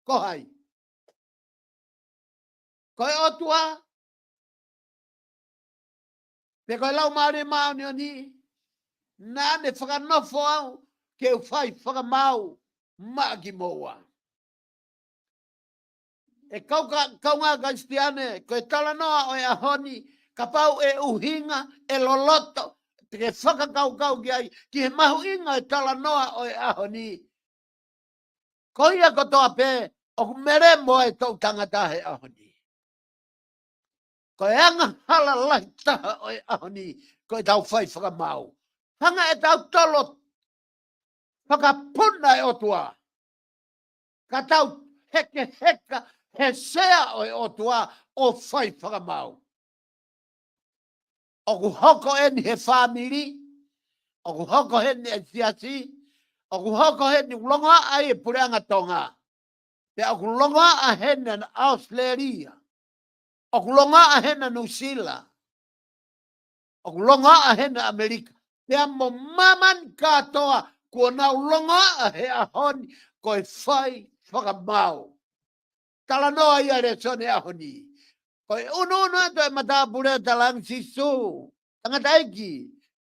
Ko hai? Ko e ʻOtua, pe ko e Laumālie Māʻoniʻoni, naʻa ne fakanofo au ke u fai fakamaau maʻa kimoua? ʻE kau ka, kaungā Kalisitiane, ko e talanoa ʻo e ʻaho ni, kapau ʻe ʻuhinga, ʻe loloto, te ke fakakaukau ki ai, ki he mahuʻinga e talanoa ʻo e ʻaho ni. Ko ia kotoa pē ʻoku melemo ai e toʻu tangata he ʻaho ni. Ko e angahala lahi taha ʻo e ʻaho ni, ko ʻetau fai fakamaau. Hanga ʻe tautolu ʻo fakapuna e ʻOtua, ka tau hekeheka he sea ʻo e ʻOtua ʻo fai fakamaau. ʻOku hoko eni he fāmili, ʻoku hoko heni he siasi, ʻoku hoko heni, ʻoku longoaʻa ai e puleʻanga Tonga. Pea ʻoku longoaʻa heni ʻa ʻAositelēlia. ʻOku longoaʻa heni ʻa Nuʻusila. ʻOku longoaʻa heni ʻa ʻAmelika. Pea mo māmani kātoa kuo nau longoaʻa he ʻaho ni ko e fai fakamaau. Talanoa ia lēsoni ʻaho ni. Ko e ʻunuʻunu atu e matāpule, talaange Sīsū, tangataʻeiki,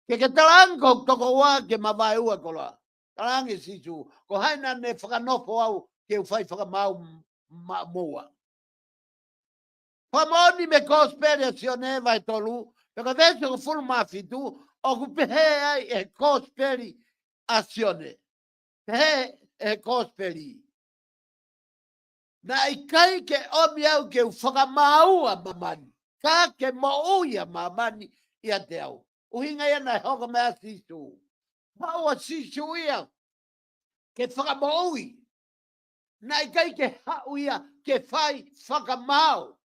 ke ke talaange ki hoku tokoua ke mavaeua koloa. Talaange Sīsū, ko hai naʻa ne fakanofo au ke u fai fakamaau maʻa moua. Fakamoʻoni mei he Kosipeli ʻa Sione vahe tolu, pea ko e veesi hongofulu mā fitu, ʻoku pehē ai ʻe he Kosipeli ʻa Sione. Pehē ʻe he Kosipeli. Naʻe ʻikai ke ʻomi au ke u fakamaaua ʻa māmani, ka ke moʻui ʻa māmani ʻiate au. ʻUhinga ia naʻe hoko mai ʻa Sīsū. Haʻu ʻa Sīsū ia ke fakamoʻui. Naʻe ʻikai ke haʻu ia ke fai fakamaau.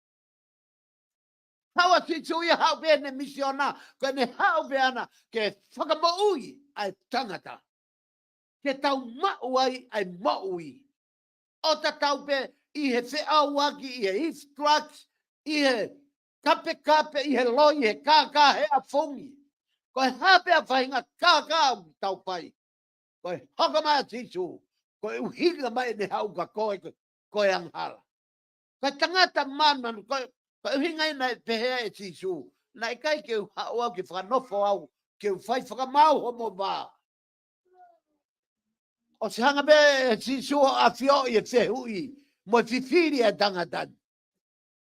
Haʻu ʻa Sīsū ia haʻu pē ʻene misiona, ko ʻene haʻu pē ʻana ke fakamoʻui ʻa e tangata. Ke tau maʻu ai ʻa e moʻui. ʻO tatau pē ʻi he feʻauaki, ʻi he ifi drugs, ʻi he kapekape, ʻi he loi, ʻi he kākā, he ʻafungi. Ko e hā pē ʻa e faʻahinga kākā ʻoku tau fai. Ko e hoko mai ʻa Sīsū, ko e ʻuhinga mai ʻene haʻu kia koe, ko, ko e angahala. Ko e tangata mānumanu, ko, ko e ʻuhinga ia naʻe pehē ai ʻe Sīsū. Naʻe ʻikai ke u haʻu au ke fakanofo au, ke u fai fakamaau hoʻomo vā. ʻOsi hanga pē ʻe Sīsū ʻo ʻafioʻi e fehuʻi, mo e fifili ʻa e tangata ni.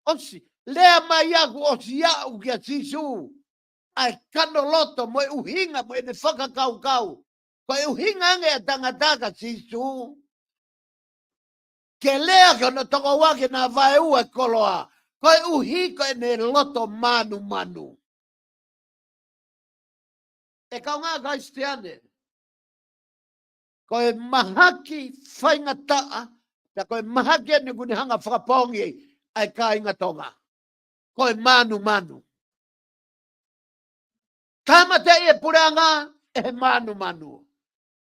ʻOsi, lea mai ʻoku ʻosi aʻu kia Sīsū ʻa e kanoloto mo e ʻuhinga mo ʻene fakakaukau. Ko e ʻuhinga ange ʻa e tangata kia Sīsū ke lea ki hono tokoua ke na vaeua e koloa. Koeʻuhi ko ʻene loto mānumanu. ʻE kaungā Kalisitiane, ko e mahaki faingataʻa, pea ko e mahaki eni ʻoku ne hanga fakapoongi ai ʻa e kāinga Tonga. Ko e mānumanu. Tāmateʻi e puleʻanga ʻe he mānumanu.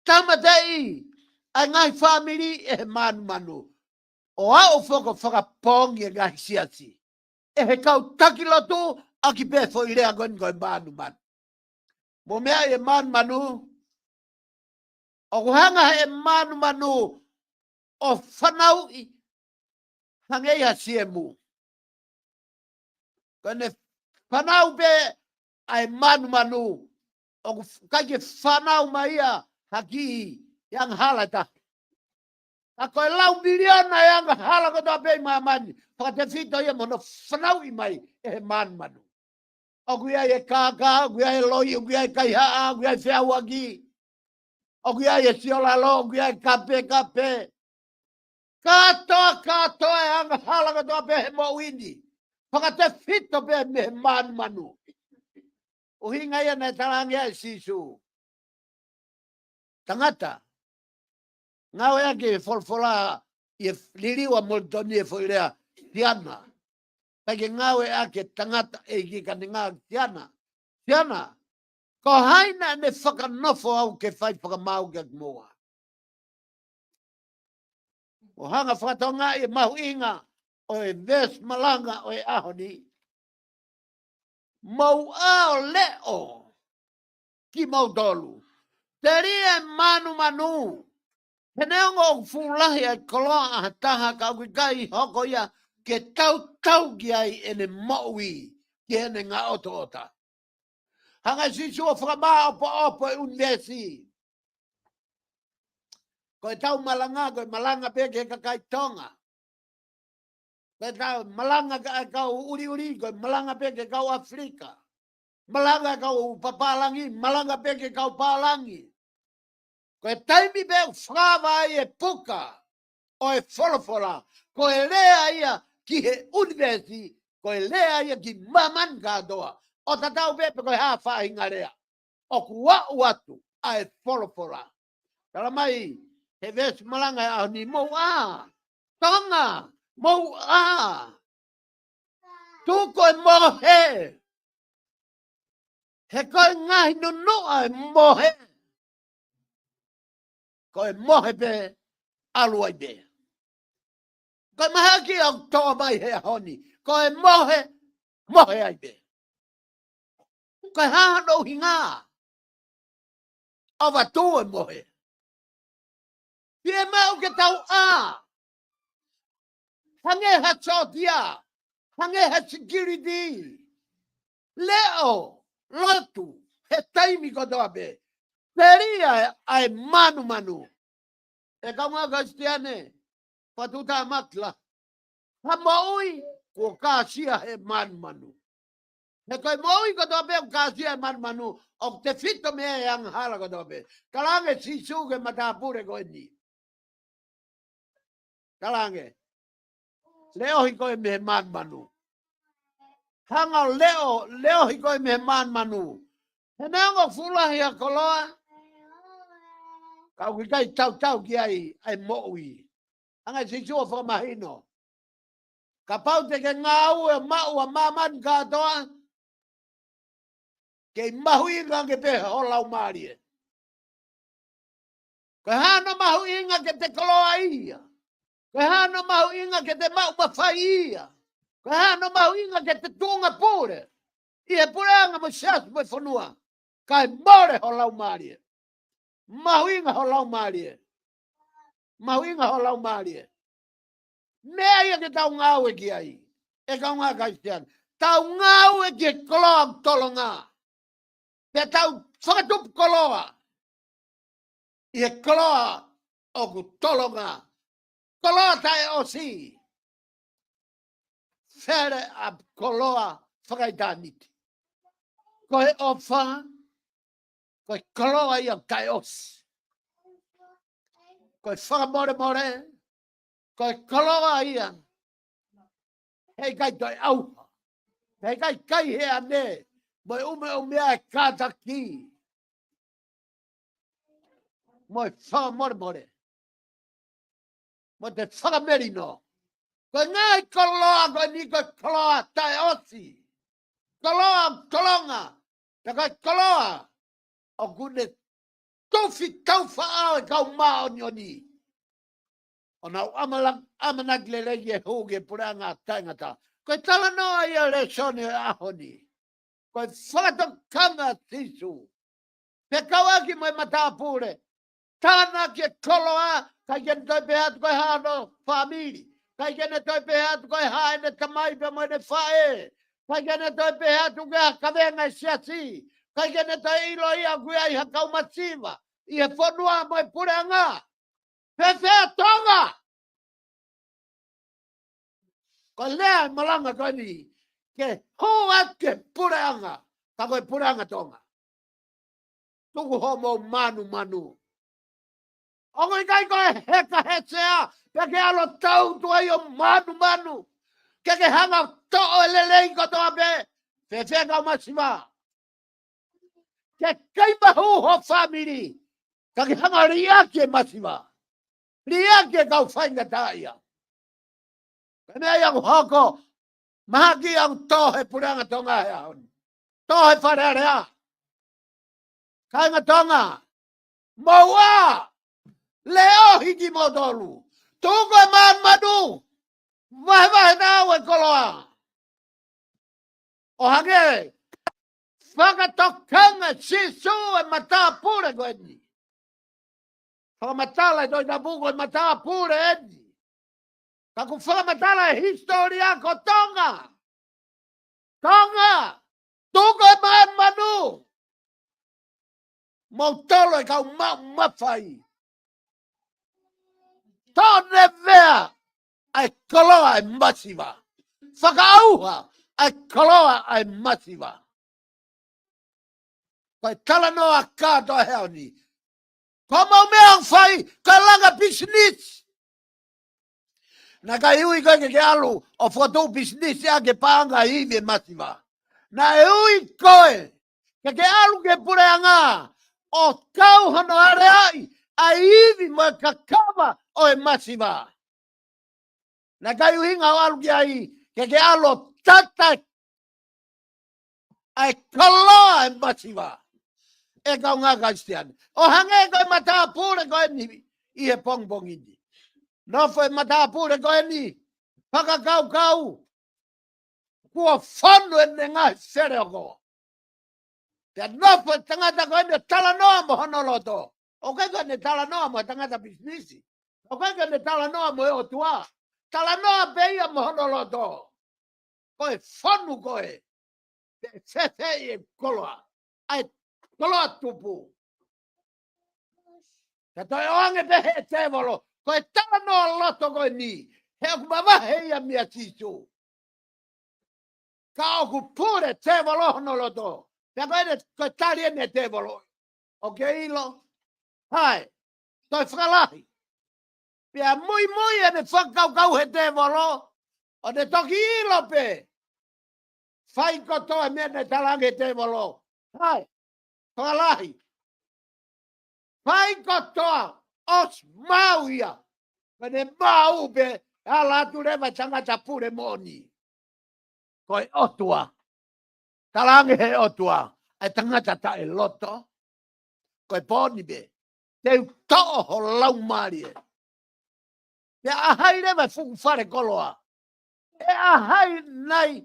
Tāmateʻi ʻa e ngaahi fāmili ʻe he mānumanu. ʻO aʻu foki ʻo fakapoongi e ngaahi siasi ʻe he kau taki lotu ʻaki pē foʻi lea ko eni ko e mānumanu. Mo e meʻa ʻi he mānumanu, ʻoku hanga ʻe he mānumanu ʻo fanauʻi hangē ha siemu. Ko ʻene fanau pē ʻa e mānumanu, ʻoku f-, ʻikai ke fanau mai ia ha kiʻi angahala ʻe taha. Ka ko e lau miliona e angahala kotoa pē ʻi māmani, fakatefito ia mo hono fanauʻi mai ʻe he mānumanu. ʻOku ʻi ai e kākā, ʻoku ʻi ai e loi, ʻoku ʻi ai e kaihaʻa, ʻoku ʻi ai e feʻauaki, ʻoku ʻi ai e siolalo, ʻoku ʻi ai e kapekape. Kātoa, kātoa e angahala kotoa pē he moʻui ni, fakatefito pē mei he mānumanu. ʻUhinga ia naʻe talaange ai ʻe Sīsū. Tangata, ngāueʻaki e folofola ʻi he liliu ʻa Molitoni e foʻi lea, siana. ʻIkai ke ngāueʻaki e tangata ʻe ʻikai ke ne ngāueʻaki siana. Siana, ko hai naʻa ne fakanofo au ke fai fakamaau kia kimoua. ʻO hanga fakatokangaʻi e mahuʻinga ʻo e veesi malanga ʻo e ʻaho ni. Mou ʻā ʻo leʻo kimoutolu, telia e mānumanu. He neongo ʻoku fuʻu lahi ʻa e koloa ʻa ha taha ka ʻoku ʻikai hoko ia ke tautau ki ai ʻene moʻui ki heʻene ngaʻotoʻota. Hanga ʻe Sīsū ʻo fakamāʻopoʻopo e ʻunivēsi. Ko ʻetau malanga, ko e malanga pē ki he kakai Tonga. Ko ʻetau malanga ki he kau ʻuliʻuli, ko e malanga pē ki he kau ʻAfilika. Malanga ki he kau papālangi, malanga pē ki he kau pālangi. Ko e taimi pē ʻoku fakaava ai e puka ʻo e folofola, ko e lea ia ki he ʻunivēsi, ko e lea ia ki māmani kātoa. ʻO tatau pē pe ko e hā faʻahinga lea, ʻoku aʻu atu ʻa e folofola. Tala mai he veesi malanga he ʻaho ni, mou ʻā. Tonga, mou ʻā. Tuku e mohe. He ko e ngaahi nunuʻa e mohe, ko e mohe pē, ʻalu ai pē. Ko e mahaki ʻoku toʻo mai he ʻaho ni, ko e mohe, mohe ai pē. Ko e hā hono ʻuhinga? ʻOku ʻoatu e mohe. Fiemaʻu ke tau ʻā. Hangē ha sōtia. Hangē ha security. Leʻo, lotu, he taimi kotoa pē. Telia ʻa e mānumanu. ʻE kaungā Kalisitiane, patuta matla. Ha moʻui, kuo kāsia he mānumanu. He ko e moʻui kotoa pē ʻoku kāsia he mānumanu, ʻoku tefito mei ai e angahala kotoa pē. Talaange Sīsū ki he matāpule ko eni. Talaange. Leʻohi koe mei he mānumanu. Hanga ʻo leʻo, leʻohi koe mei he mānumanu. He neongo fuʻu lahi ha koloa, ka ʻoku ʻikai tautau ki ai ʻa e moʻui. Hanga ʻe Sīsū ʻo fakamahino. Kapau te ke ngāue maʻu ʻa māmani kātoa, kei mahuʻinga ange pē ho laumālie. Ko e hā hono mahuʻinga ke te koloa ia? Ko e hā hono mahuʻinga ke te maʻu mafai ia? Ko e hā hono mahuʻinga ke te tuʻunga pule ʻi he puleʻanga mo e siasi mo e fonua, kae mole ho laumālie? Mahuʻinga ho laumālie. Mahuʻinga ho laumālie. Meʻa ia ke tau ngāue ki ai. ʻE kaungā Kalisitiane, tau ngāue ki he koloa ʻoku tolonga. Pea tau fakatupu koloa ʻi he koloa ʻoku tolonga. Koloa taʻeʻosi. Fele ʻa e koloa fakaʻitāniti. Ko e ʻofa, ko e koloa ia taʻeʻosi. Ko e fakamolemole, ko e koloa ia heʻikai toe ʻauha. Heʻikai kai he ane, mo e ʻumeʻumea e kātaki. Mo e fakamolemole. Mo e fakamelino. Ko e ngaahi koloa ko eni ko e koloa taʻeʻosi. Koloa ʻoku tolonga. Pea ko e koloa ʻoku ne tufi taufaʻao e kau māʻoniʻoni. ʻO nau ʻamala-, ʻamanaki lelei ke hū ki he puleʻanga taʻengata. Ko e talanoa ia ʻo e lēsoni ʻo e ʻaho ni. Ko e fakatokanga ʻa Sīsū. Fekauʻaki mo e matāpule. Tānaki e koloa, ʻikai ke ne toe pehē atu ko e hā hono fāmili. ʻIkai ke ne toe pehē atu ko e hā ʻene tamai pea mo ʻene faʻē. ʻIkai ke ne toe pehē atu ko e hā e kavenga e siasi. ʻIkai ke ne toe ʻilo ia ʻoku ʻi ai ha kau masiva ʻi he fonua mo e puleʻanga. Fēfē Tonga? Ko e lea e malanga ko eni, ke hū atu ki he puleʻanga, ka ko e puleʻanga Tonga. Tuku hoʻomou mānumanu. ʻOku ʻikai ko e heka he sea, pea ke ʻalu ʻo tautu ai ʻo mānumanu. Ke ke hanga ʻo toʻo e lelei kotoa pē, fēfē kau masiva? Ke kei maʻu ho fāmili, ka ke hanga ʻo liʻaki e masiva. Liʻaki e kau faingataʻaʻia. Ko e meʻa ia ʻoku hoko, mahaki ʻoku tō he puleʻanga Tonga he ʻaho ni. Tō he Fale Alea. Kāinga Tonga, mou ō, leʻohi kimoutolu. Tuku e mānumanu, vahevahe naua e koloa. ʻO hangē, fakatokanga Sīsū e matāpule ko eni. Fakamatala e Tohi Tapu ko e matāpule eni. Ka ʻoku fakamatala e hisitōlia ko Tonga. Tonga, tuku e mānumanu. Mou tolo e kau maʻu mafai. Tōnevea ʻa e koloa ʻa e masiva. Fakaʻauha ʻa e koloa ʻa e masiva. Ko e talanoa kātoa he ʻaho ni. Ko hoʻomou meʻa ʻoku fai, ko e langa pisinisi. Naʻe ʻikai ui koe ke ke ʻalu ʻo fokotuʻu pisinisi ʻaki e paʻanga ʻo e ivi ʻo e masiva. Naʻe ui koe ke ke ʻalu ki he puleʻanga ʻo kau hono aleaʻi ʻa e ivi mo e kakava ʻo e masiva. Naʻe ʻikai ʻuhinga hoʻo ʻalu ki ai ke ke ʻalu ʻo tata ʻa e koloa ʻo e masiva. ʻE kaungā Kalisitiane, ʻo hangē ko e matāpule ko eni ʻi he pongipongi ni. Nofo e matāpule ko eni, fakakaukau kuo fonu ʻene ngaahi seleoko. Pea nofo e tangata ko eni ʻo talanoa mo hono loto. ʻOku ʻikai ke ne talanoa mo e tangata pisinisi. ʻOku ʻikai ke ne talanoa mo e ʻOtua. Talanoa pē ia mo hono loto. Ko e fonu koe. Pea fēfē e koloa. ʻA e koloa tupu. Ka toe ʻoange pē he tēvolo, ko e talanoa loto ko eni, he ʻoku mavahe ia meia Sīsū. Ka ʻoku pule tēvolo hono loto. Pea ko ʻene, ko e tali ʻene tēvolo. ʻOku ke ʻilo? Hai, toe fakalahi. Pea muimui ʻene fakakaukau he tēvolo, ʻo ne toki ʻilo pē. Fai kotoa e meʻa naʻe talaange he tēvolo. Hai, fakalahi. Fai kotoa, ʻosi maʻu ia. Ka ne maʻu pē, ala atu leva tangata pule moʻoni. Ko e ʻOtua. Talaange he ʻOtua, ʻa e tangata taʻeloto. Ko e pō ni pē, te u toʻo ho laumālie. Pea ʻa hai leva e fuʻu fale koloa? ʻE ʻa hai nai?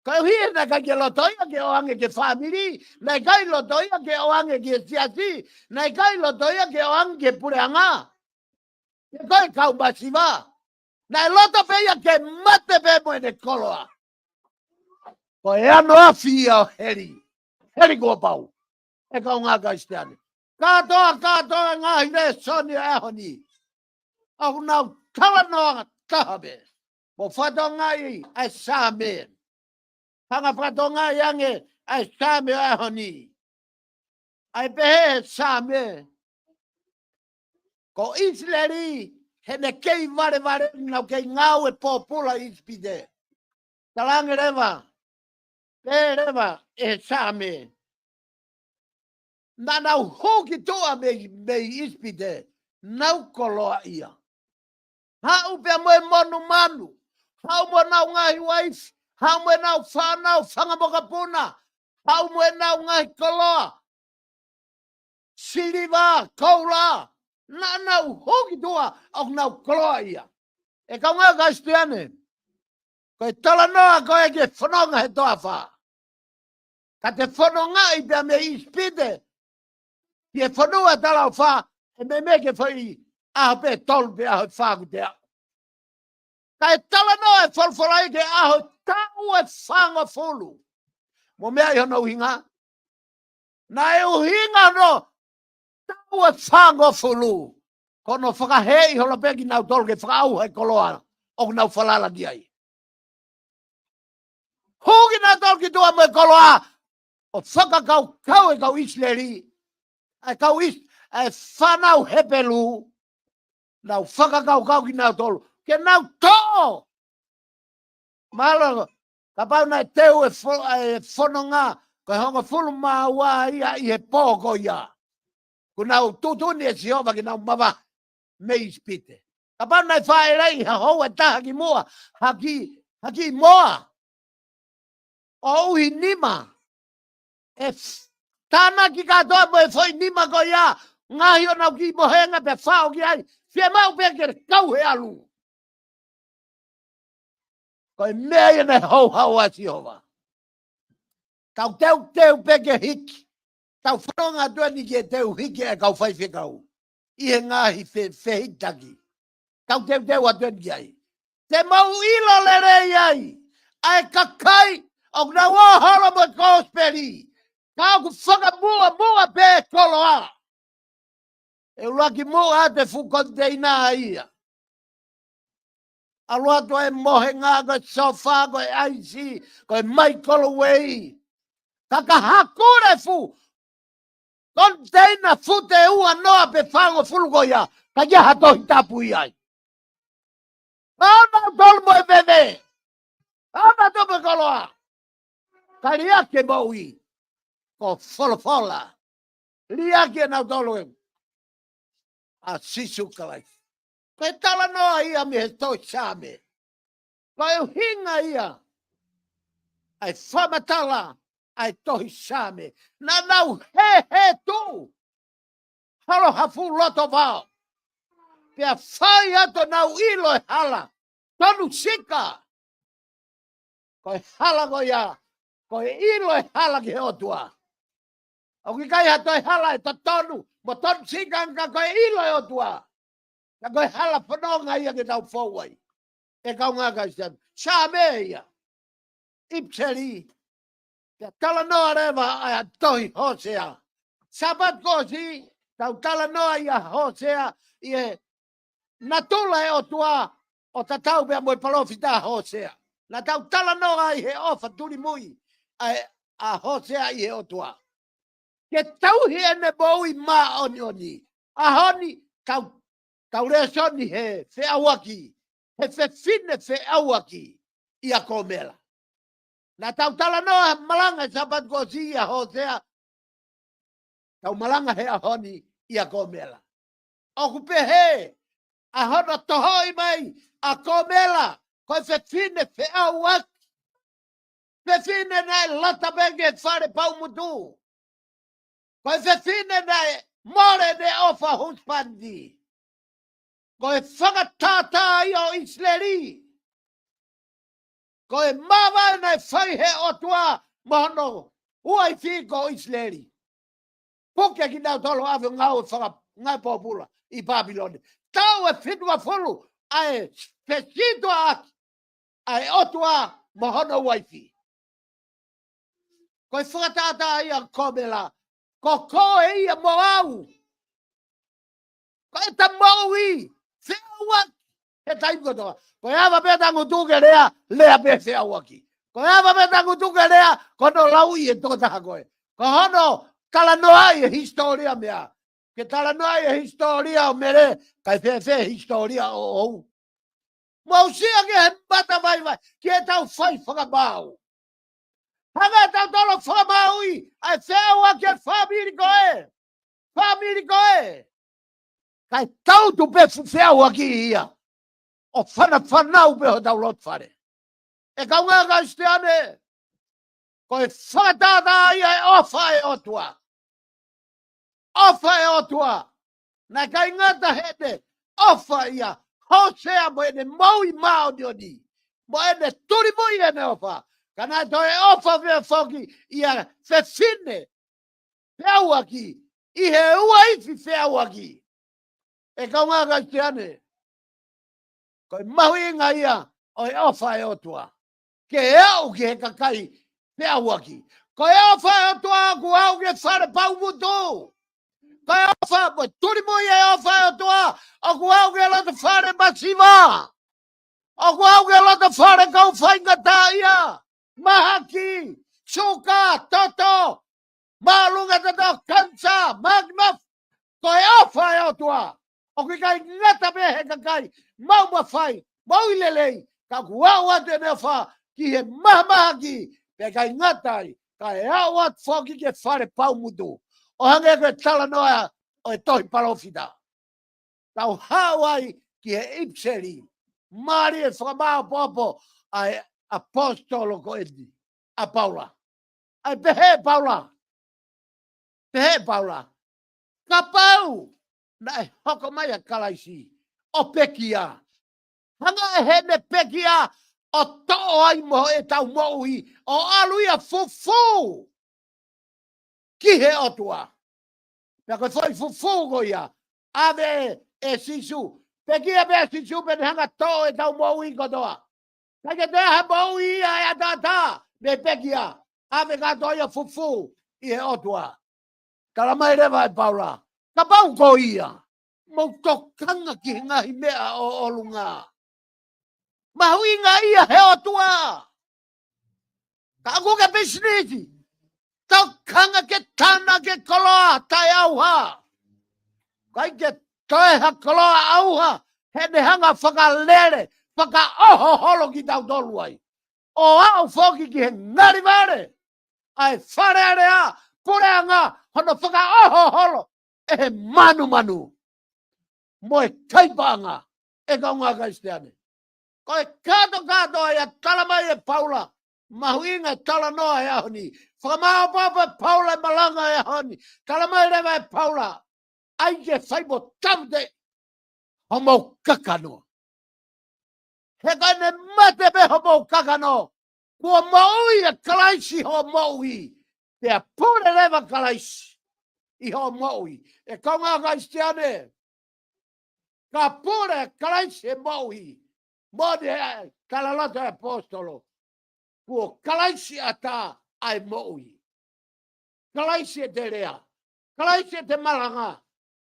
Koeʻuhi he naʻe ʻikai ke loto ia ke ʻoange ki he fāmili, naʻe ʻikai loto ia ke ʻoange ki he siasi, naʻe ʻikai loto ia ke ʻoange ki he puleʻanga. Ke ko e kau masiva. Naʻe loto pē ia ke mate pē mo ʻene koloa. Ko e ano afi ia ʻo heli. Heli kuo pau. ʻE kaungā Kalisitiane. Kātoa, kātoa e ngaahi lēsoni ʻo e ʻaho ni. ʻOku nau talanoa taha pē. Mo fakatokangaʻi ʻa e Saame. Hanga fakatokangaʻi ange ʻa e Saame ʻo e ʻaho ni. ʻA e pehē he Saame. Ko ʻIsileli, heʻene kei valevale, nau kei ngāue pōpula ʻi ʻIsipite. Talaange leva, pehē leva ʻe he Saame. Naʻa nau hū ki tuʻa mei, mei ʻIsipite, nau koloaʻia. Haʻu pea mo e monumanu, haʻu mo ʻenau ngaahi uaifi, haʻu mo ʻenau fānau, fanga mokopuna, haʻu mo ʻenau ngaahi koloa, siliva, koula, naʻa nau hū ki tuʻa, ʻoku nau koloaʻia. ʻE kaungā Kalisitiane, ko e talanoa ko ē ki he fononga he toafa. Ka te fonongaʻi pea mei ʻIsipite ki he fonua talaʻofa, ʻe meimei ke foʻi ʻaho pē tolu pe ʻaho ʻe fā kuo te aʻu. Ka ʻe talanoa e folofola ia ki he ʻaho taʻu ʻe fāngofulu. Mo meʻa ʻi hono ʻuhinga. Naʻe ʻuhinga hono taʻu ʻe fāngofulu. Ko hono fakahēʻi holo pē kinautolu ke fakaʻauha e koloa ʻoku nau falala ki ai. Hū kinautolu ki tuʻa mo e koloa, ʻo fakakaukau e kau ʻIsileli, ʻa e kau ʻIs-, ʻa e fānau Hepelū, nau fakakaukau kinautolu ke nau toʻo. Mahalo, kapau naʻe teu e fo-, e fononga, ko e hongofulu mā ua ia ʻi he pō ko ia. Kuo nau tuʻutuʻuni ʻe Sihova ke nau mavahe mei ʻIsipite. Kapau naʻe fāʻeleʻi ha houa ʻe taha ki muʻa, ha kiʻi, ha kiʻi moa. ʻUhi nima. ʻE f-, tānaki kātoa mo e foʻi nima ko ia, ngaohi honau kiʻi mohenga pea faʻo ki ai, fiemaʻu pē ke kau he ʻalu. Ko e meʻa ia naʻe houhau ai ʻa Sihova. Tau teuteu pē ke hiki. Tau fononga atu eni ke teu hiki e kau faifekau ʻi he ngaahi fe-, fehikitaki. Tau teuteu atu eni ki ai. Te mau ʻilo lelei ai ʻa e kakai ʻoku nau ō holo mo e kosipeli, ka ʻoku fakamuʻomuʻa pē koloa. ʻE ʻuluaki muʻa atu e fuʻu koniteina ia. ʻAlu atu e mohenga, ko e sofa, ko e ʻaisi, ko e microwave. Ka ka hakule fuʻu koniteina fute ua noa pe fāngofulu ko ia, ka ʻikai ha Tohi Tapu ʻi ai. ʻA nautolu mo e veve. ʻA nautolu mo e koloa. Ka liʻaki e moʻui. Ko folofola. Liʻaki ʻe nautolu ʻa Sīsū Kalaisi. Ko e talanoa ia mei he tohi Saame. Ko e ʻuhinga ia ʻa e fakamatala ʻa e tohi Saame. Naʻa nau hēhē tuʻu. Holo ha fuʻu loto vao. Pea fai atu ʻenau ʻilo e hala. Tonu sika. Ko e hala ko ia. Ko e ʻilo e hala ki he ʻOtua. ʻOku ʻikai ha toe hala ʻe totonu mo tonu sika ange ka ko e ʻilo e ʻOtua. Ka ko e hala fononga ia ke tau fou ai. ʻE kaungā Kalisitiane. Saame ia. ʻIpiseli. Pea talanoa leva ʻa e tohi Hōsea. Sāpate kuo ʻosi, Tau talanoa ʻia Hōsea ʻi he natula ʻo e ʻOtua ʻo tatau pea mo e palōfita ʻa Hōsea. Naʻa tau talanoa ʻi he ʻofa tulimuʻi ʻa, ʻa Hōsea ʻi he ʻOtua ke tauhi ʻene moʻui māʻoniʻoni. ʻAho ni tau, tau lēsoni he feʻauaki, he fefine feʻauaki ʻia Kōmela. Naʻa tau talanoa he malanga he Sāpate kuo ʻosi ʻia Hōsea, tau malanga he ʻaho ni ʻia Kōmela. ʻOku pehē ʻa hono tohoʻi mai ʻa Kōmela ko e fefine feʻauaki. Fefine naʻe lata pē ki he fale paumutu. Ko e fefine naʻe mole ʻene ʻofa husepāniti. Ko e fakatātā ia ʻo ʻIsileli. Ko e māvae naʻe fai he ʻOtua mo hono uaifi ko ʻIsileli. Puke kinautolu ʻo ʻave ʻo ngāue faka-, ngāue pōpula ʻi Pāpilone. Taʻu ʻe fitungofulu ʻa e fesītuʻaʻaki ʻa e ʻOtua mo hono uaifi. Ko e fakatātā ia ʻo Kōmela, ko koe ia mo au. Ko ʻeta moʻui feʻauaki he taimi kotoa. Ko e ava pē ʻeta ngutu ke lea, lea pē feʻauaki. Ko e ava pē ʻeta ngutu ke lea, ko hono lauʻi ʻe he tokotaha ko ē. Ko hono talanoaʻi e hisitōlia meʻa. Ke talanoaʻi e hisitōlia ʻo Mele, kae fēfē e hisitōlia ʻoʻou? Mou sio ki he matavaivai, ki heʻetau fai fakamaau. Hanga ʻe tautolu ʻo fakamaauʻi ʻa e feʻauaki ʻa e fāmili ko ē. Fāmili ko ē. Kae tau tuʻu pē fu-, feʻauaki ia ʻo fanafanau pē hotau loto fale. ʻE kaungā Kalisitiane, ko e fakatātā ia e ʻofa ʻa e ʻOtua. ʻOfa ʻa e ʻOtua. Naʻe ʻikai ngata heʻene ʻofa ʻia Hōsea mo ʻene moʻui māʻoniʻoni, mo ʻene tulimuʻi ʻene ʻofa, ka naʻe toe ʻofa pē foki ʻia fefine feʻauaki, ʻi he uaifi feʻauaki. ʻE kaungā Kalisitiane, ko e mahuʻinga ia ʻo e ʻofa ʻa e ʻOtua ke aʻu ki he kakai feʻauaki. Ko e ʻofa ʻa e ʻOtua ʻoku aʻu ki he fale paumutu. Ko e ʻofa, ko e tulimuʻi e ʻofa ʻa e ʻOtua ʻoku aʻu ki he loto fale masiva. ʻOku aʻu ki he loto fale kau faingataʻaʻia, mahaki, suka, toto, māʻolunga toto, kanisā, mahaki mafu. Ko e ʻofa ʻa e ʻOtua ʻoku ʻikai ngata pē he kakai maʻu mafai, moʻui lelei, ka ʻoku aʻu atu ʻene ʻofa ki he mahamahaki, pea ʻikai ngata ai, kae aʻu atu foki ki he fale paumutu. ʻO hangē ko e talanoa ʻo e tohi palōfita. Tau haʻu ai ki he ʻipiseli mālie fakamāʻopoʻopo ʻa e ʻaposetolo ko eni, ʻa Paula. ʻA e pehē ʻe Paula. Pehē ʻe Paula, kapau naʻe hoko mai ʻa Kalaisi ʻo pekia, hanga ʻe heʻene pekia ʻo toʻo ai mo ʻetau moʻui, ʻo ʻalu ia fufū ki he ʻOtua. Pea ko e foʻi fufū ko ia, ʻave ʻe Sīsū. Pekia pē ʻa Sīsū pea ne hanga ʻo toʻo ʻetau moʻui kotoa. ʻIkai ke toe ʻi ai ha moʻui ia ʻe ʻataʻatā mei he pekia. ʻAve kātoa ia fufū ʻi he ʻOtua. Tala mai leva ʻe Paula, kapau ko ia, mou tokanga ki he ngaahi meʻa ʻo ʻolunga. Mahuʻinga ia he ʻOtua. Ka ʻoku ke pisinisi, tokanga ke tana ke koloa taʻeʻauha. ʻIkai ke toe ha koloa ʻauha, heʻene hanga ʻo fakalele, fakaʻohoholo kitautolu ai, ʻo aʻu foki ki he ngali vale ʻa e Fale Alea, puleʻanga, hono fakaʻohoholo ʻe he manumanu mo e kaipaʻanga, ʻe kaungā Kalisitiane. Ko e kātokātoa ia, tala mai ʻe Paula, mahuʻinga e talanoa he ʻaho ni. Fakamāʻopoʻopo ʻe Paula e malanga he ʻaho ni. Tala mai leva ʻe Paula, ʻai ke fai mo taute homou kakano. He ka ne mate pē homou kakano, kuo moʻui ʻa Kalaisi hoʻo moʻui. Pea pule leva Kalaisi ʻi hoʻo moʻui. ʻE kaungā Kalisitiane, ka pule Kalaisi he moʻui, moʻoni e talaloto ʻa e ʻaposetolo, kuo Kalaisi ʻatā ʻa e moʻui. Kalaisi ʻete lea. Kalaisi ʻete malanga.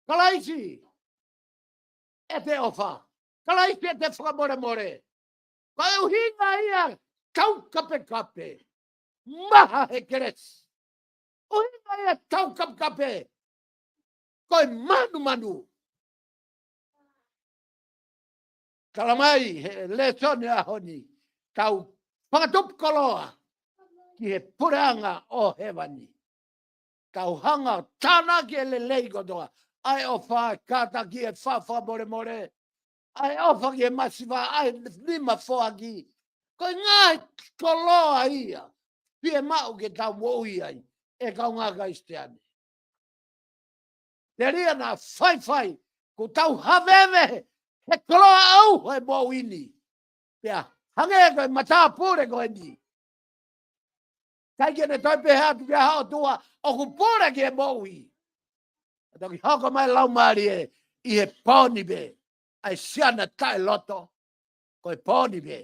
Kalaisi ʻete ʻofa. Kalaisi ʻete fakamolemole. Ko e ʻuhinga ia taukapekape. Maha he kelesi. ʻUhinga ia taukapekape. Ko e manumanu. Tala mai he lēsoni ʻaho ni, tau fakatupu koloa ki he puleʻanga ʻo hēvani. Tau hanga ʻo tānaki e lelei kotoa, ʻa e ʻofa, kātaki, e fa- fakamolemole, ʻa e ʻofa ki he masiva, ʻa e nima foaki. Ko e ngaahi koloa ia fiemaʻu ke tau moʻui ai, ʻe kaungā Kalisitiane. Telia naʻa faifai, kuo tau haveve he koloa ʻauha e moʻui ni. Pea hangē ko e matāpule ko eni. ʻIkai ke ne toe pehē atu ki ha ʻotua ʻoku pule ki he moʻui. ʻE toki hoko mai e Laumālie ʻi he pō ni pē, ʻa e siana taʻeloto. Ko e pō ni pē,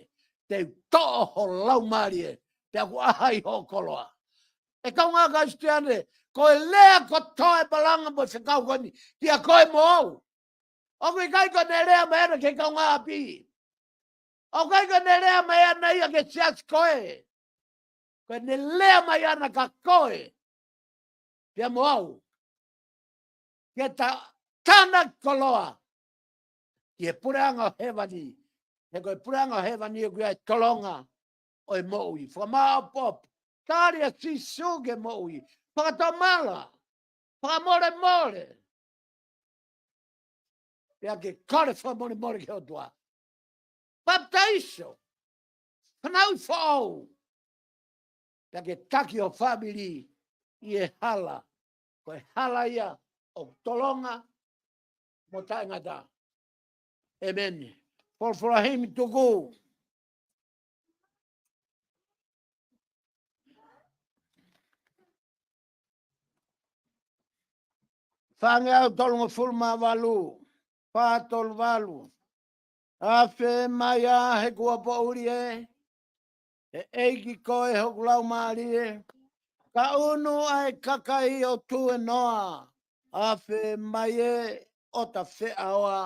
te u toʻo ho laumālie, pea ʻoku ʻaʻahi hoʻo koloa. ʻE kaungā Kalisitiane, ko e lea kotoa e malanga mo e fekau ko eni, kia koe mo au. ʻOku ʻikai ko ʻene lea mai ʻana ki he kaungāʻapi. ʻOku ʻikai ko ʻene lea mai ʻana ia ki he siasi ko ē. Ko ʻene lea mai ʻana kia koe. Pea mo au. Ke ta- tānaki koloa. Ki he puleʻanga ʻo hēvani. He ko e puleʻanga ʻo hēvani ʻoku ʻi ai e tolonga ʻo e moʻui. Fakamāʻopoʻopo. Tali ʻa Sīsū ki he moʻui. Fakatomala. Fakamolemole. Pea ke kole fakamolemole ki he ʻOtua. Papitaiso. Fanauʻi foʻou. Pea ke taki ho fāmili ʻi he hala. Ko e hala ia ʻoku tolonga mo taʻengata. ʻEmeni. Folofola himi tuku. Fāngeau tolungofulu mā valu, fā tolu valu. Afe mai ā he kuo poʻuli ē, ʻe ʻEiki ko e hoku laumālie, ka ʻunu ʻa e kakai ʻo tuēnoa, afe mai ē ʻo ta feʻao ā.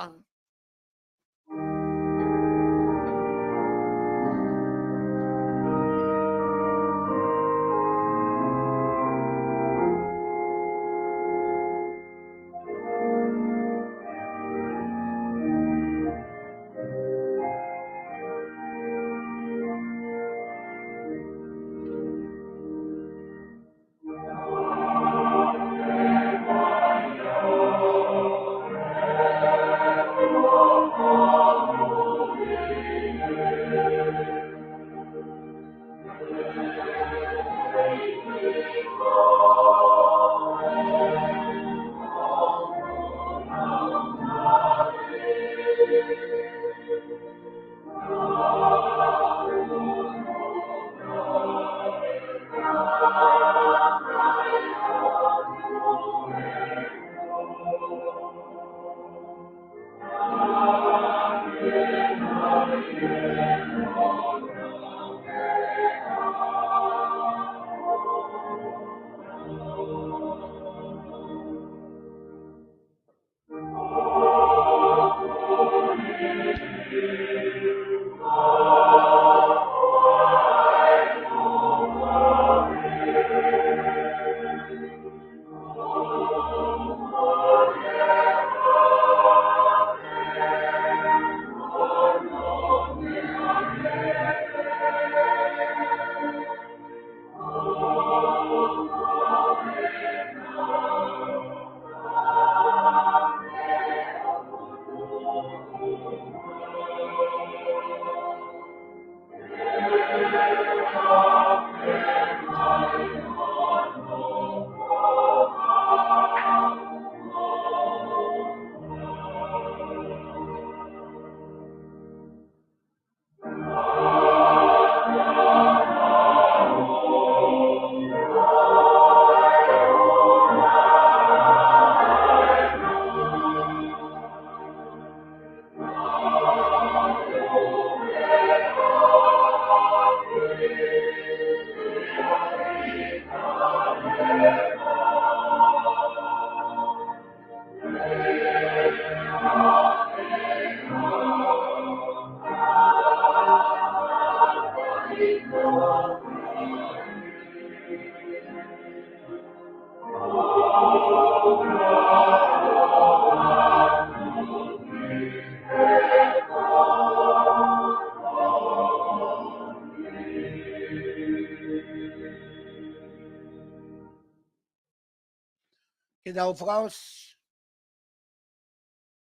Ke tau fakaʻosi.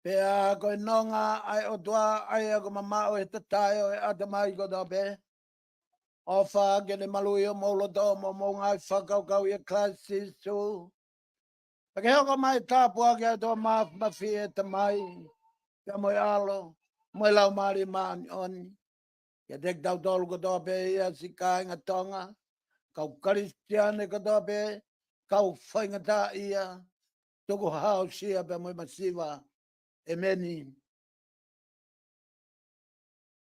Pea ko e nonga ʻa e ʻOtua ʻa ia ʻoku mamaʻo he tatae ʻo e ʻatamai kotoa pē, ʻofa ke ne maluʻi homou loto mo hoʻomou ngaahi fakakaukau ʻia Kalaisi Sīsū. Pea ke hoko mai e tāpuaki ʻa e ʻOtua Māfimafi, ʻa e Tamai, pea mo e ʻAlo, mo e Laumālie Māʻoniʻoni, kiate kitautolu kotoa pē ʻi he siʻi kāinga Tonga, kau Kalisitiane kotoa pē, kau faingataʻaʻia, tukuhāusia pea mo e masiva. ʻEmeni.